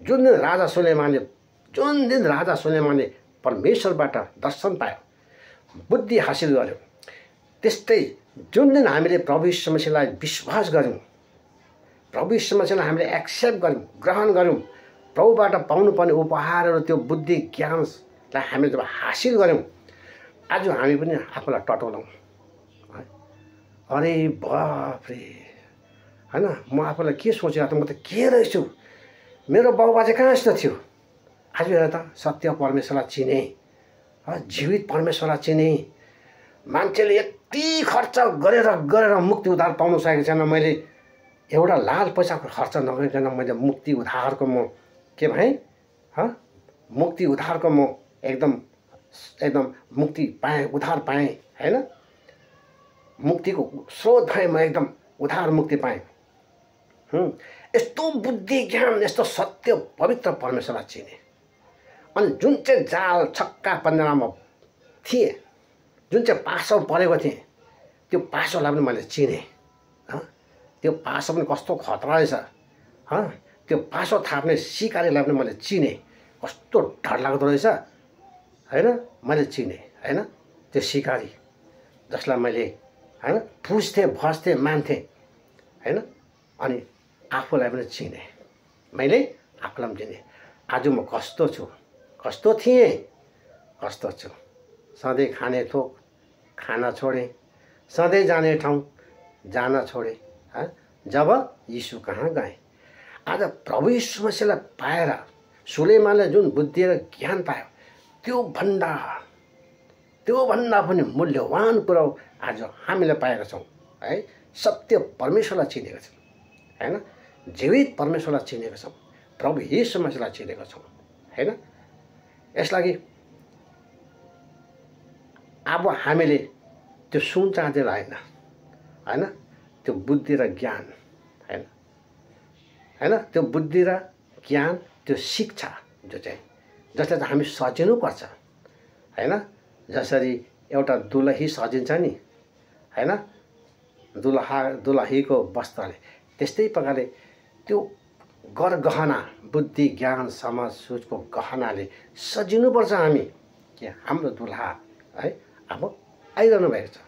जुन दिन राजा सुलेमानले परमेश्वरबाट दर्शन पायो बुद्धि हासिल गर्यो त्यस्तै जुन दिन हामीले प्रभु यीशु मसीहलाई विश्वास गर्यौं प्रभु यीशु मसीहलाई हामीले एक्सेप्ट गर्यौं ग्रहण गर्यौं प्रभुबाट पाउनुपर्ने उपहारहरू त्यो बुद्धि ज्ञानलाई हामीले जब हासिल गर्यौं आज हामी पनि आफूलाई टटोलौँ अरे बाफ रे हैन म आफूलाई के सोचेको त म त के रहेछु मेरो बाबुबाजे कहाँ यस्तो थियो आज हेर त सत्य परमेश्वरलाई चिने जीवित परमेश्वरलाई चिने मान्छेले यति खर्च गरेर मुक्ति उद्धार पाउन सकेको छैन मैले एउटा लाल पैसाको खर्च नगरिकन मैले मुक्ति उद्धारको म के भएँ मुक्ति उद्धारको म एकदम मुक्ति पाएँ उद्धार पाएँ हैन मुक्तिको स्रोत भएँ म एकदम उद्धार मुक्ति पाएँ यस्तो बुद्धि ज्ञान यस्तो सत्य पवित्र परमेश्वरलाई चिने अनि जुन चाहिँ जाल छक्का पन्जामा थिए जुन चाहिँ पासो परेको थिएँ त्यो पासोलाई पनि मैले चिने त्यो पासो पनि कस्तो खतरा रहेछ त्यो पासो थाप्ने सिकारीलाई पनि मैले चिने कस्तो डरलाग्दो रहेछ हैन मैले चिने हैन त्यो सिकारी जसलाई मैले हैन पुज्थे भस्थे मान्थे हैन अनि आफूलाई पनि चिने मैले आफूलाई पनि चिने आज म कस्तो छु कस्तो थिएँ कस्तो छु सधैँ खाने थोक खाना छोडेँ सधैँ जाने ठाउँ जान छोडेँ जब यीशु कहाँ गएँ आज प्रभु यीशु मसीहलाई पाएर सुलेमानले जुन बुद्धि र ज्ञान पायो त्योभन्दा पनि मूल्यवान कुरा आज हामीले पाएका छौँ है सत्य परमेश्वरलाई चिनेका छौँ हैन जीवित परमेश्वरलाई चिनेका छौँ प्रभु यीशु मसीहलाई चिनेका छौँ हैन यसलागि अब हामीले त्यो सुन चाँदीलाई हैन त्यो बुद्धि र ज्ञान हैन त्यो बुद्धि र ज्ञान त्यो शिक्षा जसले चाहिँ हामी सजिनुपर्छ हैन जसरी एउटा दुलही सजिन्छ नि हैन दुलहीको वस्त्रले त्यस्तै प्रकारले त्यो गहना बुद्धि ज्ञान समझ सोचको गहनाले सजिनुपर्छ हामी कि हाम्रो दुलहा है अब आइरहनु भएको छ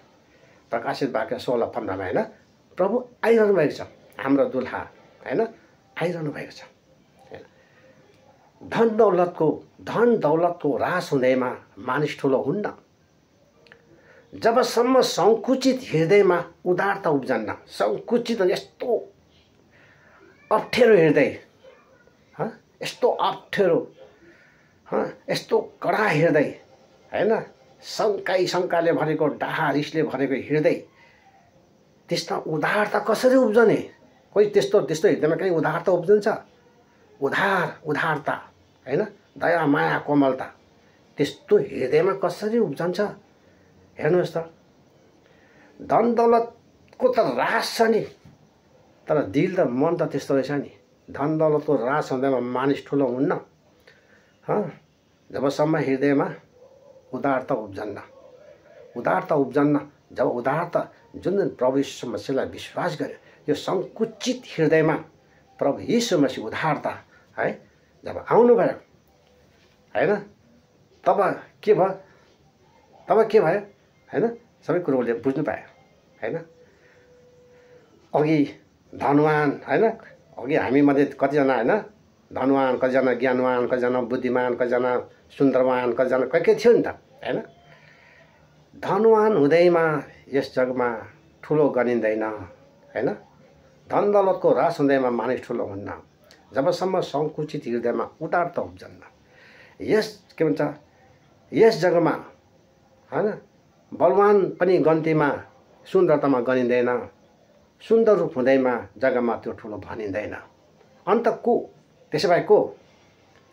प्रकाशित वाक्य 16:15 हैन प्रभु आइरहनु भएको छ हाम्रो दुलहा हैन आइरहनु भएको छ धन दौलतको रास हुँदैमा मानिस ठुलो हुन्न जबसम्म संकुचित हृदयमा उदारता उब्जन्न संकुचित यस्तो अप्ठ्यारो हृदय यस्तो अप्ठ्यारो यस्तो कडा हृदय हैन शङ्काले भरेको डाहा रिसले भरेको हृदय त्यसमा उदारता कसरी उब्जने कोही त्यस्तो हृदयमा कहीँ उदारता उब्जन्छ उदारता हैन, दया माया कोमलता त्यस्तो हृदयमा कसरी उब्जन्छ? हेर्नुहोस् त, धन दौलतको त रास छ नि, तर दिल त मन त त्यस्तो रहेछ नि। धन दौलतको रास हुँदैमा मानिस ठुलो हुन्न। जबसम्म हृदयमा उदारता उब्जन्न, जब उदारता जुन प्रभु यीशु मसीहलाई विश्वास गर्यो, यो सङ्कुचित हृदयमा प्रभु यीशु मसीह उदारता है जब आउनुभयो हैन, तब के भयो हैन, सबै कुरोले बुझ्नु पायो हैन। अघि धनवान हैन, अघि हामी मध्ये कतिजना हैन, धनवान, कतिजना ज्ञानवान, कतिजना बुद्धिमान, कतिजना सुन्दरवान, कतिजना के थियो नि त हैन। धनवान हुँदैमा यस जगमा ठुलो गनिँदैन हैन। धन दौलतको रास हुँदैमा मानिस ठुलो हुन्न जबसम्म सङ्कुचित हृदयमा उदारता उब्जन्न। के भन्छ, यस जगमा हैन बलवान पनि गन्तीमा सुन्दरतामा गनिँदैन, सुन्दर रूप हुँदैमा जग्गामा त्यो ठुलो भनिँदैन। अन्त को? त्यसो भए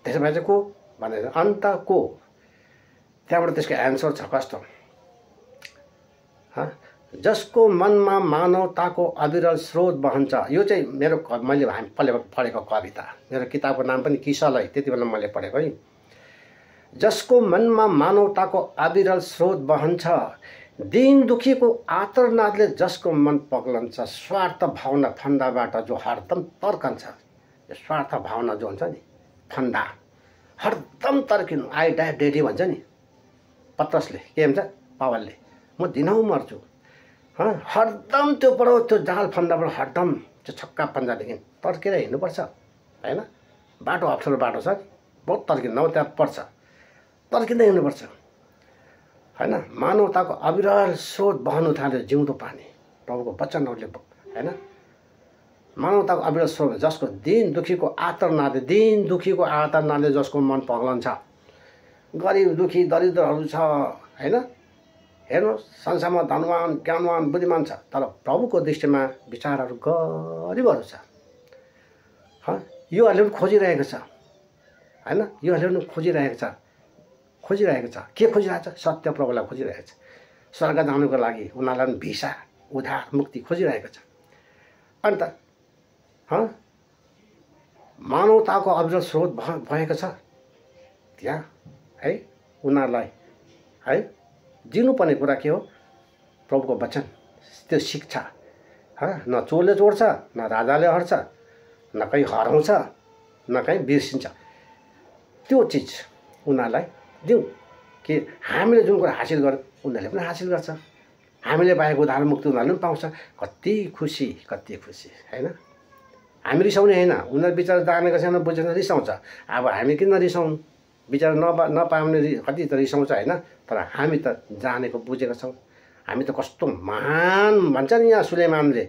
चाहिँ को भनेर अन्त को? त्यहाँबाट त्यसको एन्सर छ कस्तो, जसको मनमा मानवताको अविरल स्रोत बहन्छ। यो चाहिँ मैले पढेको कविता, मेरो किताबको नाम पनि किसलय, त्यति बेला मैले पढेको है। जसको मनमा मानवताको अविरल स्रोत बहन्छ, दीन दुखीको आर्तनादले जसको मन पग्लन्छ, स्वार्थ भावना फन्दाबाट जो हरदम तर्कन्छ। यो स्वार्थ भावना जो हुन्छ नि, फन्दा हरदम तर्किनु, आई डाई डेडी भन्छ नि पत्रसले, के भन्छ पावलले, म दिनहुँ मर्छु। हरदम त्यो जाल फन्दाबाट हरदम त्यो छक्का पन्जादेखि तर्केर हिँड्नुपर्छ हैन। बाटो अप्ठ्यारो बाटो छ, बहुत तर्किँदा त्यहाँ पर्छ, तर्किँदै हिँड्नुपर्छ हैन। मानवताको अविरल स्रोत बहनु थाल्यो जिउँदो पानी, प्रभुको वचनहरूले हैन। मानवताको अविरल स्रोत, जसको दीन दुखीको आर्तनादले जसको मन पग्लन्छ। गरिब दुखी दरिद्रहरू छ हैन, हेर्नु संसारमा धनवान ज्ञानवान बुद्धिमान छ, तर प्रभुको दृष्टिमा विचारहरू गरिबहरू छ। योहरूले पनि खोजिरहेको छ हैन, योहरूले पनि खोजिरहेको छ। के खोजिरहेको छ? सत्य प्रभुलाई खोजिरहेको छ। स्वर्ग जानुको लागि उनीहरूलाई पनि भिसा, उद्धार, मुक्ति खोजिरहेको छ। अन्त मानवताको अविरल स्रोत भएको छ त्यहाँ है। उनीहरूलाई है दिनुपर्ने कुरा के हो? प्रभुको वचन, त्यो शिक्षा। न चोरले चोर्छ, न राजाले हर्छ, न कहीँ हराउँछ, न कहीँ बिर्सिन्छ। त्यो चिज उनीहरूलाई दिउँ कि हामीले जुन कुरा हासिल गर्यो उनीहरूले पनि हासिल गर्छ, हामीले पाएको उद्धार मुक्ति उनीहरूले पनि पाउँछ। कति खुसी हैन। हामी रिसाउने होइन, उनीहरू विचार जानेको छैन, बुझेन, रिसाउँछ। अब हामी किन रिसाउँ? विचार नपाउने कति त रिसाउँछ हैन, तर हामी त जानेको बुझेको छौँ। हामी त कस्तो महान भन्छ नि यहाँ सुलेमानले,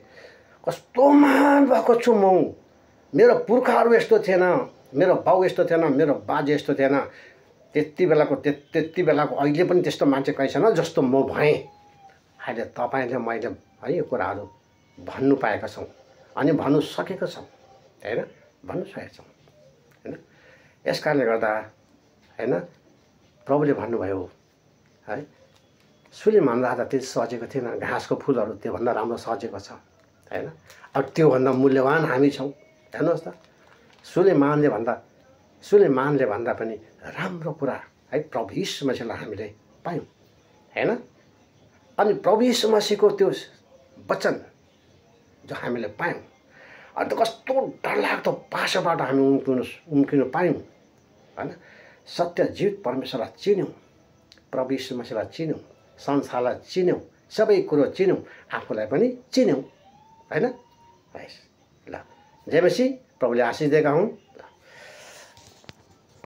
कस्तो महान भएको छु म, मेरो पुर्खाहरू यस्तो थिएन, मेरो बाउ यस्तो थिएन, मेरो बाजे यस्तो थिएन, त्यति बेलाको अहिले पनि त्यस्तो मान्छे कहीँ छैन जस्तो म भएँ। अहिले तपाईँले मैले है यो कुराहरू भन्नु पाएका छौँ अनि भन्नु सकेका छौँ हैन, भन्नु सकेका छौँ हैन। यस कारणले गर्दा हैन प्रभुले भन्नुभयो है, सुलेमान राजा त्यति सजेको थिएन, घाँसको फुलहरू त्योभन्दा राम्रो सजेको छ हैन। अब त्योभन्दा मूल्यवान हामी छौँ। हेर्नुहोस् त, सुलेमानले भन्दा पनि राम्रो कुरा है प्रभु यीशु मसीहलाई हामीले पायौँ हैन। अनि प्रभु यीशु मसीहको त्यो वचन जो हामीले पायौँ, अन्त कस्तो डरलाग्दो पासोबाट हामी उम्किनु पायौँ हैन। सत्य जीवित परमेश्वरलाई चिन्यौँ, प्रभु यीशु मसीहलाई चिन्यौँ, संसारलाई चिन्यौँ, सबै कुरो चिन्यौँ, आफूलाई पनि चिन्यौँ हैन। ल जय मसीह, प्रभुले आशिष दिएका हुन्।